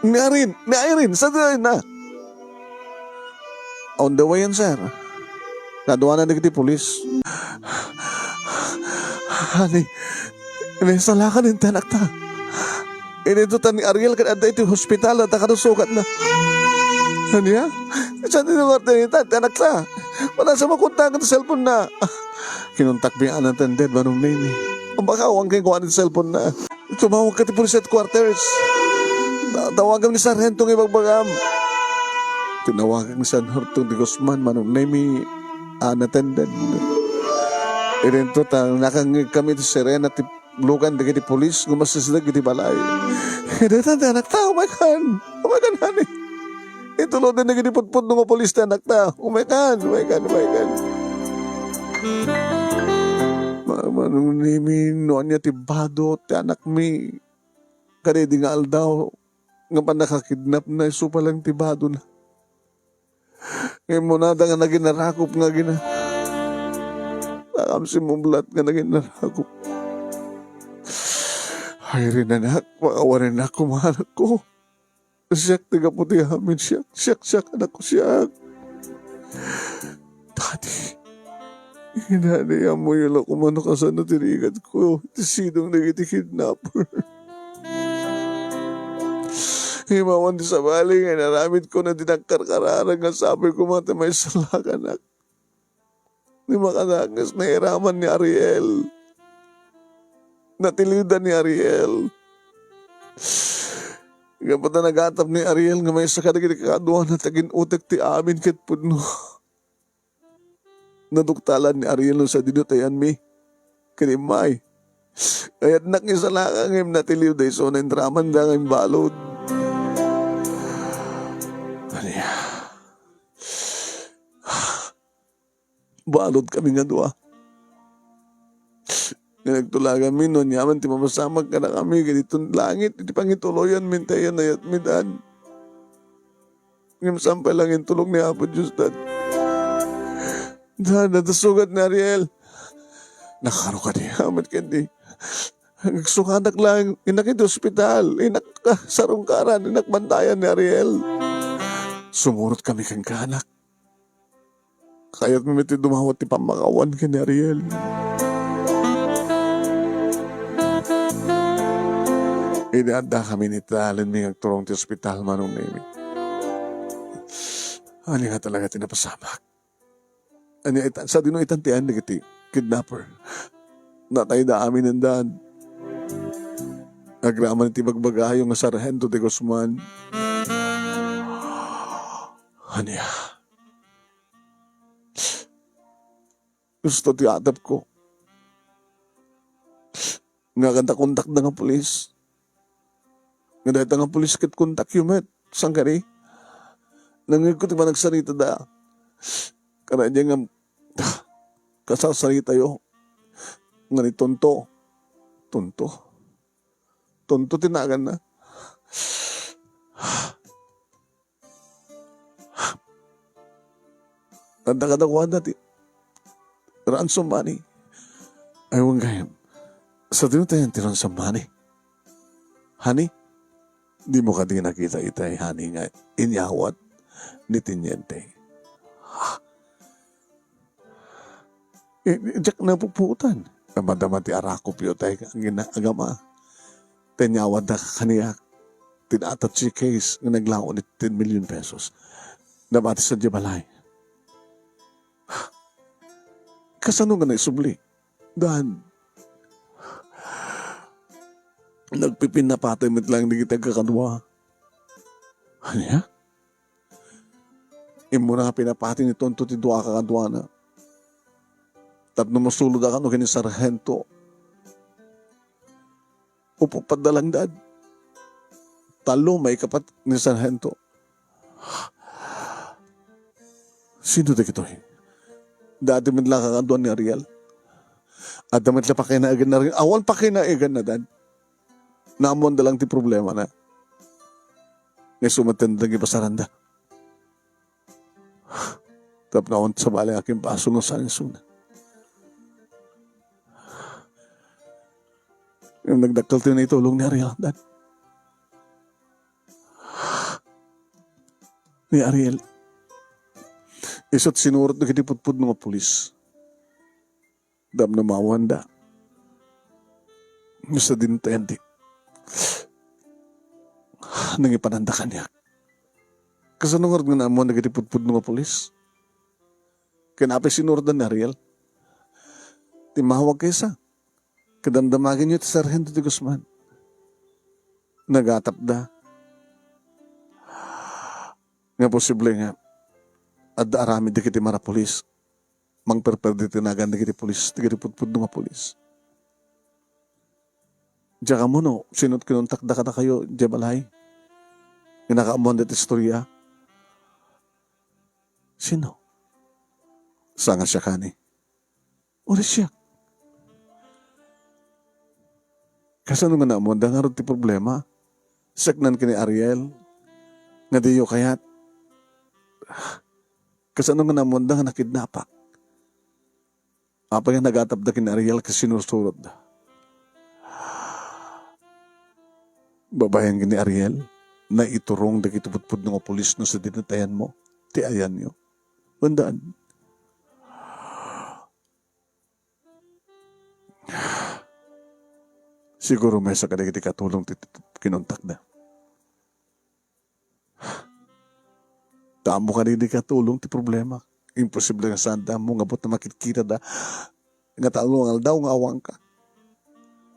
Ni Irene, ni Irene, saan na? On the way yan, sir. Kaduanan dagiti pulis. Honey, naisalakan ti anakta. Inidto ta ni Ariel ket adda iti hospital, adda kano sugatna. Ania? Saan ti lugar ti anakta? Wala sa makontak ti cellphone na. Kinontak mi ang attendant, Manong Nemi. Baka awan kay kuan ti cellphone na. Tumawag ka ti police headquarters. Ta-, tawagam ni Sargento nga ibagbagam. Tinawagan ni Sargento de Guzman, Manong Nemi, unattended. Idinto ta nakangngeg kami ti sirena ti lugan dagiti pulis, gumasisdeg iti balay. Dayta ti anakta, umaykan. Umaykan, honey. Itulod dagiti pudpudno nga pulis ti anakta. Umaykan, umaykan, umaykan. Ma-, Manong Nemi, no ania ti bado ti anakmi? Kadaydi nga aldaw nga pannakakidnapna, isu pa lang ti badona. Nga immunada nga naginarakop nga gina-, Pakam simmublat nga nagin-aragop. Irene, anak, pakawanenak koma anakko. Siak ti gapu ti amin, siak, siak, siak, anakko, siak. Daddy, Daddy, ammoyo la koma no kasano ti rigatko iti sidong dagiti kidnapper. Imawan ti sabali nga inaramidko na di nagkarkararag nga sapoy koma ti maisalakanak. Ni makadakes, nairaman ni Ariel. Natiliwda ni Ariel. Gapu ta nagatap ni Ariel nga maysa kadagiti kakaduana ta gin-utek ti amin ket pudno. Naduktalan ni Ariel no sadino ti ayanmi. Ket immay, kayatnak nga isalaka ngem natiliwda isuna, inramanda nga imbalud. Ania? Balud kami nga dua. Nga nagtulaganmi no aniaman ti mapasamak kadakami ket iton langit iti pangituloyanmi ti ayan-ayatmi, Dad. Ngem saan pay la nga intulong ni Apo Dios, Dad. Dad, adda sugat ni Ariel. Nakaro kadi, amet kadi. Agsukanak laeng, innak iti ospital, innak, ah, sarungkaran, innak bantayan ni Ariel. Sumurot kami kenka, anak. Kayatmi met ti dumawat ti pammakawan ken ni Ariel. Idi addakami, initalenmi nga agturong ti ospital, Manong Nemi. Ania nga talaga ti napasamak? Ania itan, sadino itan ti ayan dagiti kidnapper? Natayda aminen, Dad. Agraman iti bagbagayo nga Sarhento de Guzman. Ania? Gusto ti atepko nga adda kontakda nga pulis. Nga dayta nga pulis ket kontakyo met, saan kadi? Nangngegko ti panagsaritada. Kada diay nga kasasaritayo nga ni Tonto. Tonto. Tonto ti naganna. Adda kadakuada ti ransom money. Ay, wen gayam. Sadino ti ayan ti ransom money? Honey? Dimo kadi nakita itay honey nga inyawat ni teniente? Eh, diak napupuotan. Madama ti arakopyo tay nga agama. Ti inyawatda kaniak ti attache case nga naglaon iti ten million pesos. Nabati sadiay balay. Kasano nga naisubli? Dan. Nagpipinnapatay met laeng dagiti agkakadua. Ania? Immuna nga pinapati ni Tonto ti dua a kakaduana tapno masulod a kano ken ni Sarhento. Upapatda laeng, Dad. Tallo maikapat ni Sarhento. Sino dagitoy? Dati met la kakaduan ni Ariel. Adda met la pakinaegan ni Ariel. Awan pakinaeganna, Dad. Naammoanda lang ti problemana. Nga isu met ti nagipasaranda. Tapno awan sabali nga kimpaso nga saan isuna. Ngem nagdakkel ti naitulong ni Ariel, Dad. Ni Ariel. Isu't sinurot dagiti pudpudno nga pulis. Tapno maawanda. Sadino ti ayan ti nangipananda kaniak? Kasano ngarud nga naammoan dagiti pudpudno nga pulis? Ken apay sinurotan ni Ariel? Timmawag kaysa. Kadamdamagenyo ti Sarhento de Guzman. Nagatapda. Nga posible nga adda aramid dagiti marapulis. Mangperperde ti nagan dagiti pulis, dagiti pudpudno nga pulis. Diak ammo no sino ti kinontakda kadakayo idiay balay. Nga nakaammoan dayta istorya. Sino? Saan nga siak, honey? Uray siak. Kasano nga naammoanda ngarud ti problema? Siak nan ken ni Ariel nga diyo kayat. Kasano nga naammoanda nga nakidnapak? Apay nga nagatapda ken ni Ariel ket sinursurotda? Babaen ken ni Ariel, naiturong dagiti pudpudno nga pulis no sadino ti ayanmo, ti ayanyo. Wen daan. Siguro maysa kadagiti katulong ti, ti, ti kinuntakda. Ta ammo kadagiti katulong ti problema. Imposible nga saanda ammo nga buot makitkitada nga tallo nga aldaw nga awanka.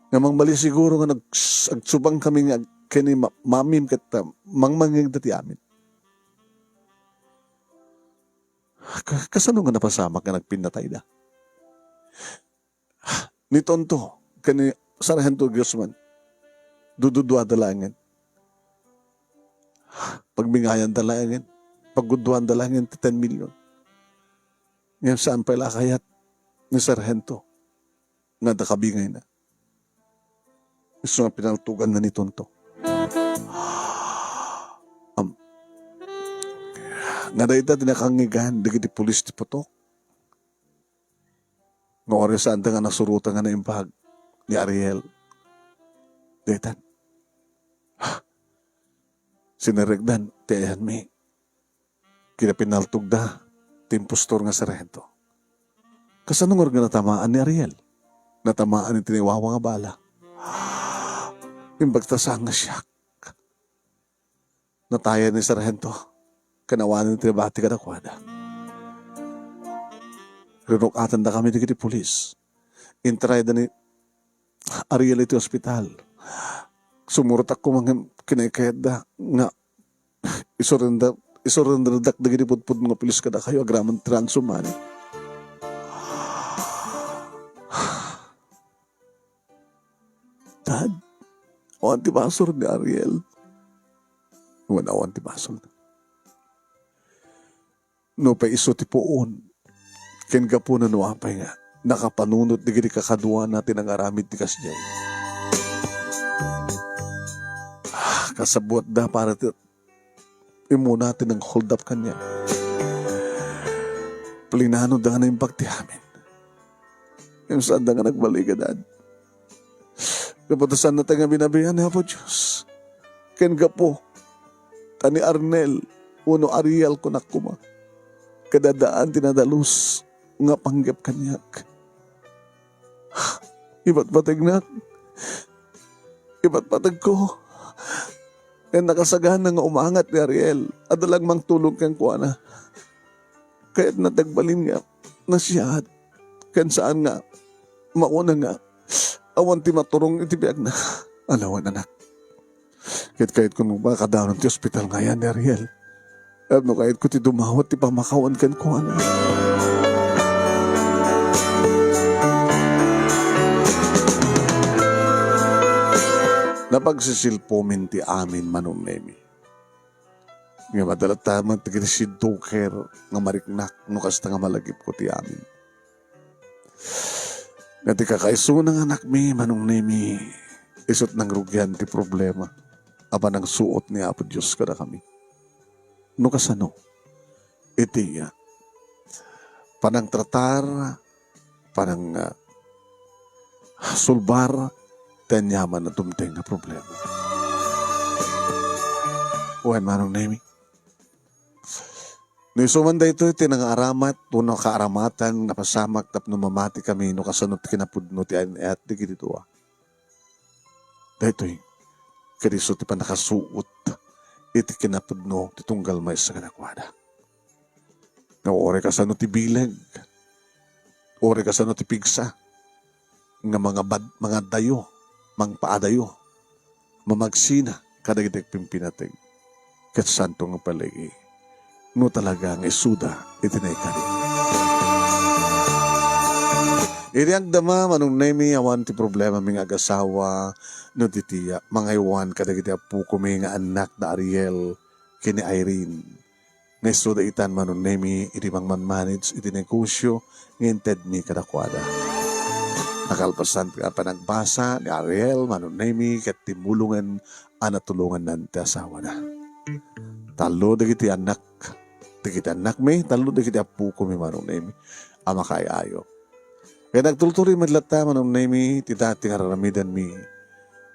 Nga mangmali siguro nga nag-, agsubang kami nga ag-, ken ni ma-, mamim ket, ah, mangmangngegda ti amin. Ka-, kasano nga napasamak nga nagpinnatayda? Ni Tonto ken ni Sargento Guzman, dududuada laengen. Pagbingayanda laengen, pagguduanda laengen ti ten million. Ngem saan pay la a kayat ni Sargento nga adda kabingayna. Isu nga pinaltuganna ni Tonto. Am, nga dayta ti nakangngegan dagiti pulis ti putok. Nga uray saanda nga nasurotan nga naimbag ni Ariel. Daytan. Sinerekdan ti ayanmi. Kinapinaltogda ti impostor nga sarhento. Kasano ngarud nga natamaan ni Ariel? Natamaan iti naiwawa nga bala. Imbag ta saan nga siak. Natayen ni Sarhento. Kanawanen ti nabati kadakuada. Rinuk-atendakami dagiti pulis. Intarayda ni Ariel iti ospital. Sumurotak koma ngem kinaykayatda nga isurrender, isurrenderdak dagiti pudpudno nga pulis kadakayo agraman ti ransom money. Dad, awan ti basol ni Ariel. Wen, awan ti basol. Nupay isu ti puon, ken gapuna no apay nga nakapanunot dagiti kakaduana ti nangaramid ti kasdiay. Ah, kasabuatda para ti immuna ti nag-hold up kaniak. Plinanoda nga naimbag ti amin. Ngem saanda nga nagbaligadan. Gapu ta saanna tayo nga binabayan ni Apo Dios. Ken gapu ta ni Arnel wenno Ariel kunak koma, kadadaan ti nadalus nga panggep kaniak. Ipatpategnak. Ipatpategko. Ken nakasagana nga umangat ni Ariel, adda la mangtulong kenkuana. Kayatna ti agbalin nga nasiaat, ken saan nga mauna nga awan ti maturong iti biagna. Alawan, anak. Ket kayatko nga makadanon ti ospital nga ayan ni Ariel. Tapno kayatko ti dumawat ti pammakawan kenkuana. Napagsisilpomin ti amin, Manong Nemi. Ngem adda latta met dagiti sidduker nga mariknak no kasta nga malagipko ti amin. Nga ti kakaisuna nga anakmi, Manong Nemi, isu't nangrugian ti problema a panangsuot ni Apo Dios kadakami. No kasano, iti, ah, panangtratar, panang, ah, sulbar ti aniaman a dumteng nga problema. Wen, Manong Nemi, no isu man daytoy ti nangaaramat wenno kaaramatan, napasamak tapno mamati kami no kasano ti kinapudno ti ay-ayat dagiti dua. Daytoy, ket isu ti pannakasuot iti kinapudno ti tunggal maysa kadakuada. Nga uray kasano ti bileg, uray kasano ti pigsa, nga mangabad-, mangadayo, mangpaadayo, mamagsina kadagiti agpimpinateg. Ket saanto nga paligi no talaga nga isuda iti naikari. Idi agdama, Manong Nemi, awan ti problemami nga agasawa no ti tiya, mangaywan kadagiti appokomi nga annak da Ariel ken ni Irene. Nga isuda itan, Manong Nemi, idi mangmanmanage iti negosyo nga intedmi kadakuada. Nakalpasan ti panagbasa ni Ariel, Manong Nemi, ket timmulongen a natulongannan ti asawana. Tallo dagiti annak, dagiti annakmi, tallo dagiti appokomi, Manong Nemi, a makaay-ayo. Ket nagtultuloy met latta, Manong Nemy, ti dati nga raramidanmi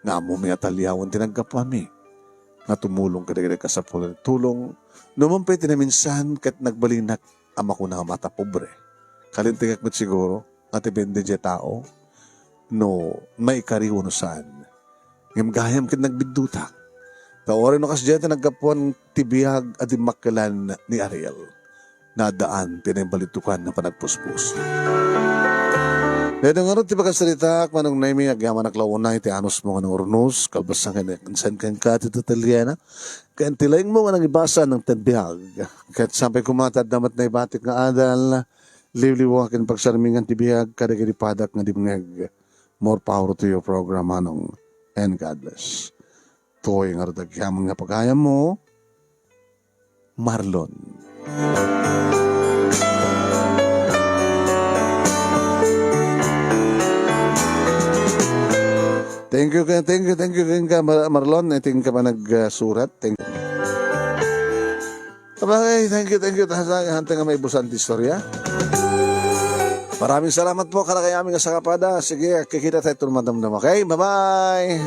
nga ammomi a taliawen ti naggapuanmi nga tumulong kadagiti kasapulan ti tulong. Numan pay ti naminsan ket nagbalinak a makuna nga mata pobre. Kalintengek met siguro nga depende diay tao no maikari wenno saan. Ngem gayam ket nagbiddutak. Ta uray no kasdiay ti naggapuan ti biag a dimmakkelan ni Ariel, naadaan ti naimbalidukan a panagpuspos. Daytoy ngarud ti pakagsaritaak, Manong Nemy, agyamanak la unay ti anusmo nga nangurnos, kalpasan ken nakansen kenka ti tataliana, ken ti laingmo nga nangibasa nangted biag. Ket sapay koma ta adda met naibatik nga adal, liwliwa ken pagsarmingan ti biag kadagiti padak nga dimngeg. More power to your program, Manong, and God bless. Toy nga rudagyaman nga pagayammo, Marlon. Thank you, thank you, thank you, thank you, Mar- Marlon. Thank you ka pa nagsurat. Thank you. Okay, thank you, thank you. Hantay nga maibusan ti istorya. Maraming salamat po, kadakayamin nga sakapada. Sige, kikita tayo tumadamdam. Okay, bye-bye.